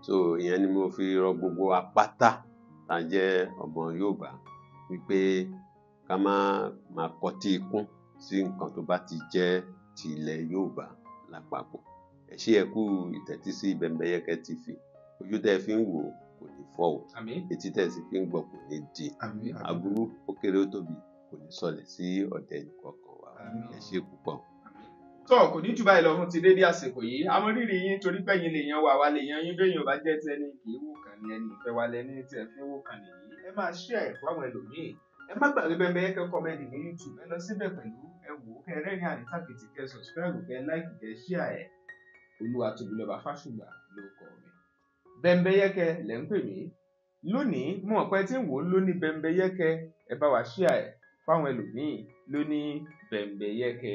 So ìyẹn ni mo fi rọ gbogbo wa pátá tá a jẹ́ ọmọ Yorùbá wípé ká má máa kọtí ikún sí nǹkan tó bá ti jẹ́ ti ilẹ̀ Yorùbá lápapọ̀. Ẹ ṣé, ẹ kú ìtẹ́tí sí Bẹ́mbẹ́yẹ́kẹ́ TV. Ojú tẹ́ ẹ fi ń wò ó kò ní fọ́ o. Àmín. Etí tẹ́ ẹ sì fi ń gbọ́ kò ní di. Àmín. Aburú, ó kéré ó tóbi, kò ní sọlẹ̀ sí ọ̀dẹ̀ ẹnìkọ̀ọ̀kan wa. Àmín. Ẹ ṣé púpọ̀. Tó kò ní jù báyìí lọ fún ti dédé àsìkò yìí. Àmọ́ rírì yín, torí pé ẹ̀yin lè yan wa, àwa lè yan yín. Béèyàn bá jẹ́ tẹni kì í wò kàn ní ẹni ìfẹ́ wa lẹni tí ẹ fi ń wò kàn nìyí. Ẹ máa share ẹ̀ fáwọn ẹlòmíì. Ẹ má gbàgbé Bẹ́mbẹ́yẹ́kẹ́ Comedy ní YouTube. Ẹ lọ síbẹ̀ pẹ̀lú, ẹ wò ó, kẹ́ rẹ́rìn àríntàkìtì, kẹ́ subscribe, kẹ́ like, kẹ́ share ẹ̀. Olúwatóbilọ́ba Fásùgbà ló kọ mi. Bẹ́mbẹ́yẹ́kẹ́ lẹ́ ń pè mí lónìí. Mo mọ̀ pé tí ń wò ó lóní Bẹ́mbẹ́yẹ́kẹ́. Ẹ bá wa share ẹ̀ fáwọn ẹlòmíì. Ló ní Bẹ̀m̀bẹ̀yẹkẹ.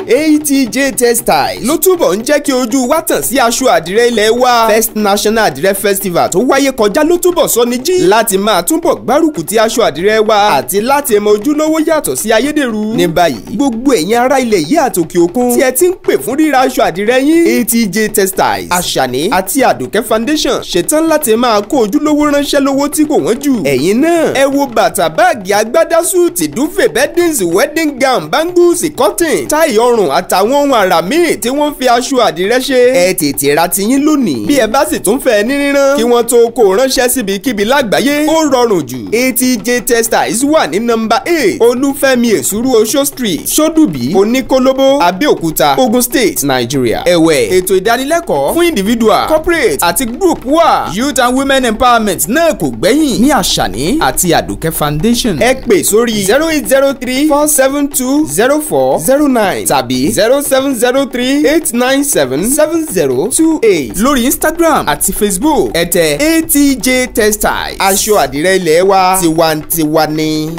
ATJ Textiles ló túbọ̀ ń jẹ́ kí ojú wa tàn sí aṣọ àdìrẹ ilẹ̀ wa. First National Àdìrẹ Festival tó wáyé kọjá ló túbọ̀ sọ ní jí láti máa túbọ̀ gbárùkù ti aṣọ àdìrẹ wa àti láti mọ ojúlówó yàtọ̀ sí ayédèrú. Ní báyìí, gbogbo ẹ̀yin ará ilẹ̀ yìí àtòkè òkun tí ẹ ti ń pè fún ríra aṣọ àdìrẹ yín, ATJ Textiles, Àṣàní àti Àdùkẹ́ Foundation ṣetán láti máa kó ojúlówó ránṣẹ́ lówó tí kò wọ́n jù. Ẹ̀yin náà ẹ wo bàtà, báàgì, agbádá, súùtì, duvet, beddings, wedding gown, bangles, cotton, táì ọrùn àtàwọn ohun àrà míì tí wọ́n fi aṣọ àdìrẹ ṣe. Ẹ tètè ra tiyín lónìí. Bí ẹ bá sì tún fẹ́ ní rírán kí wọ́n tó kó ránṣẹ́ síbikíbi lágbàáyé, ó rọrùn jù. ATJ Textiles wà ní nọ́mbà 8 Olúfẹ́mi Èsúrú Oṣó Street, Ṣódùbí, Oníkólóbó, Abẹ́òkúta, Ogun State, Nigeria. Ẹ̀wẹ̀, ètò ìdánilẹ́kọ̀ọ́ fún individual, corporate àti group wà. Youth and women empowerment náà kò gbẹ́yìn ní Àṣàní àti Àdùkẹ́ Foundation. Ẹ pè sórí 08034720409 tàbí 07038977028 lórí Instagram àti Facebook. Ẹ tẹ ATJ Textiles, aṣọ àdìrẹ ilé wa tiwantiwa ni.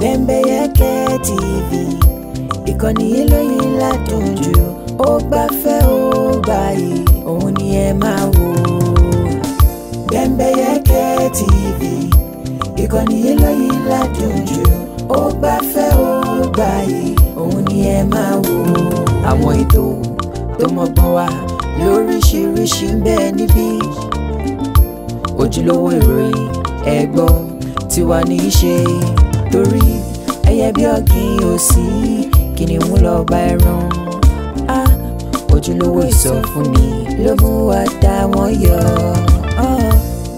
Bẹ́mbẹ́yẹ́kẹ́ TV, ìkànnì eléyìí ládùn jù, ó gbafẹ́, ó gbayì, òun ni ẹ máa wò. Bẹ́mbẹ́yẹ́kẹ́ TV, ìkànnì eléyìí ládùn jù, ó gbafẹ́, ó gbayì, òun ni ẹ máa wò. Àwọn ètò tó mọ́gbọ́n wá lóríṣiríṣi ń bẹ níbí, ojúlówó ìròyìn ẹ̀gbọ́ tiwa ní í ṣe, torí ẹyẹ bí ọ̀gìn òsì kìnìún lọ bá ẹran á, ojúlówó ìsọfúnni ló mú wa dá wọn yọ.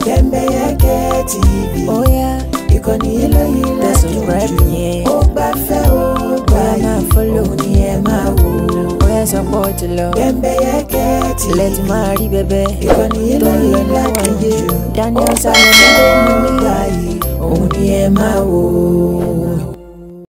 Bẹ́mbẹ́yẹ́kẹ́ TV, ìkànnì eléyìí ládùn jù, ó gbafẹ́, ó gbayì, òun ni ẹ máa wò. Bẹ́mbẹ́yẹ́kẹ́ TV, lẹ́tí máa rí bẹ́bẹ́ ìkànnì tó ń lọ eléyìí ládùn níwájú jù, Daniel ó Salomon gbafẹ́, ó gbayì, òun ni ẹ máa wò.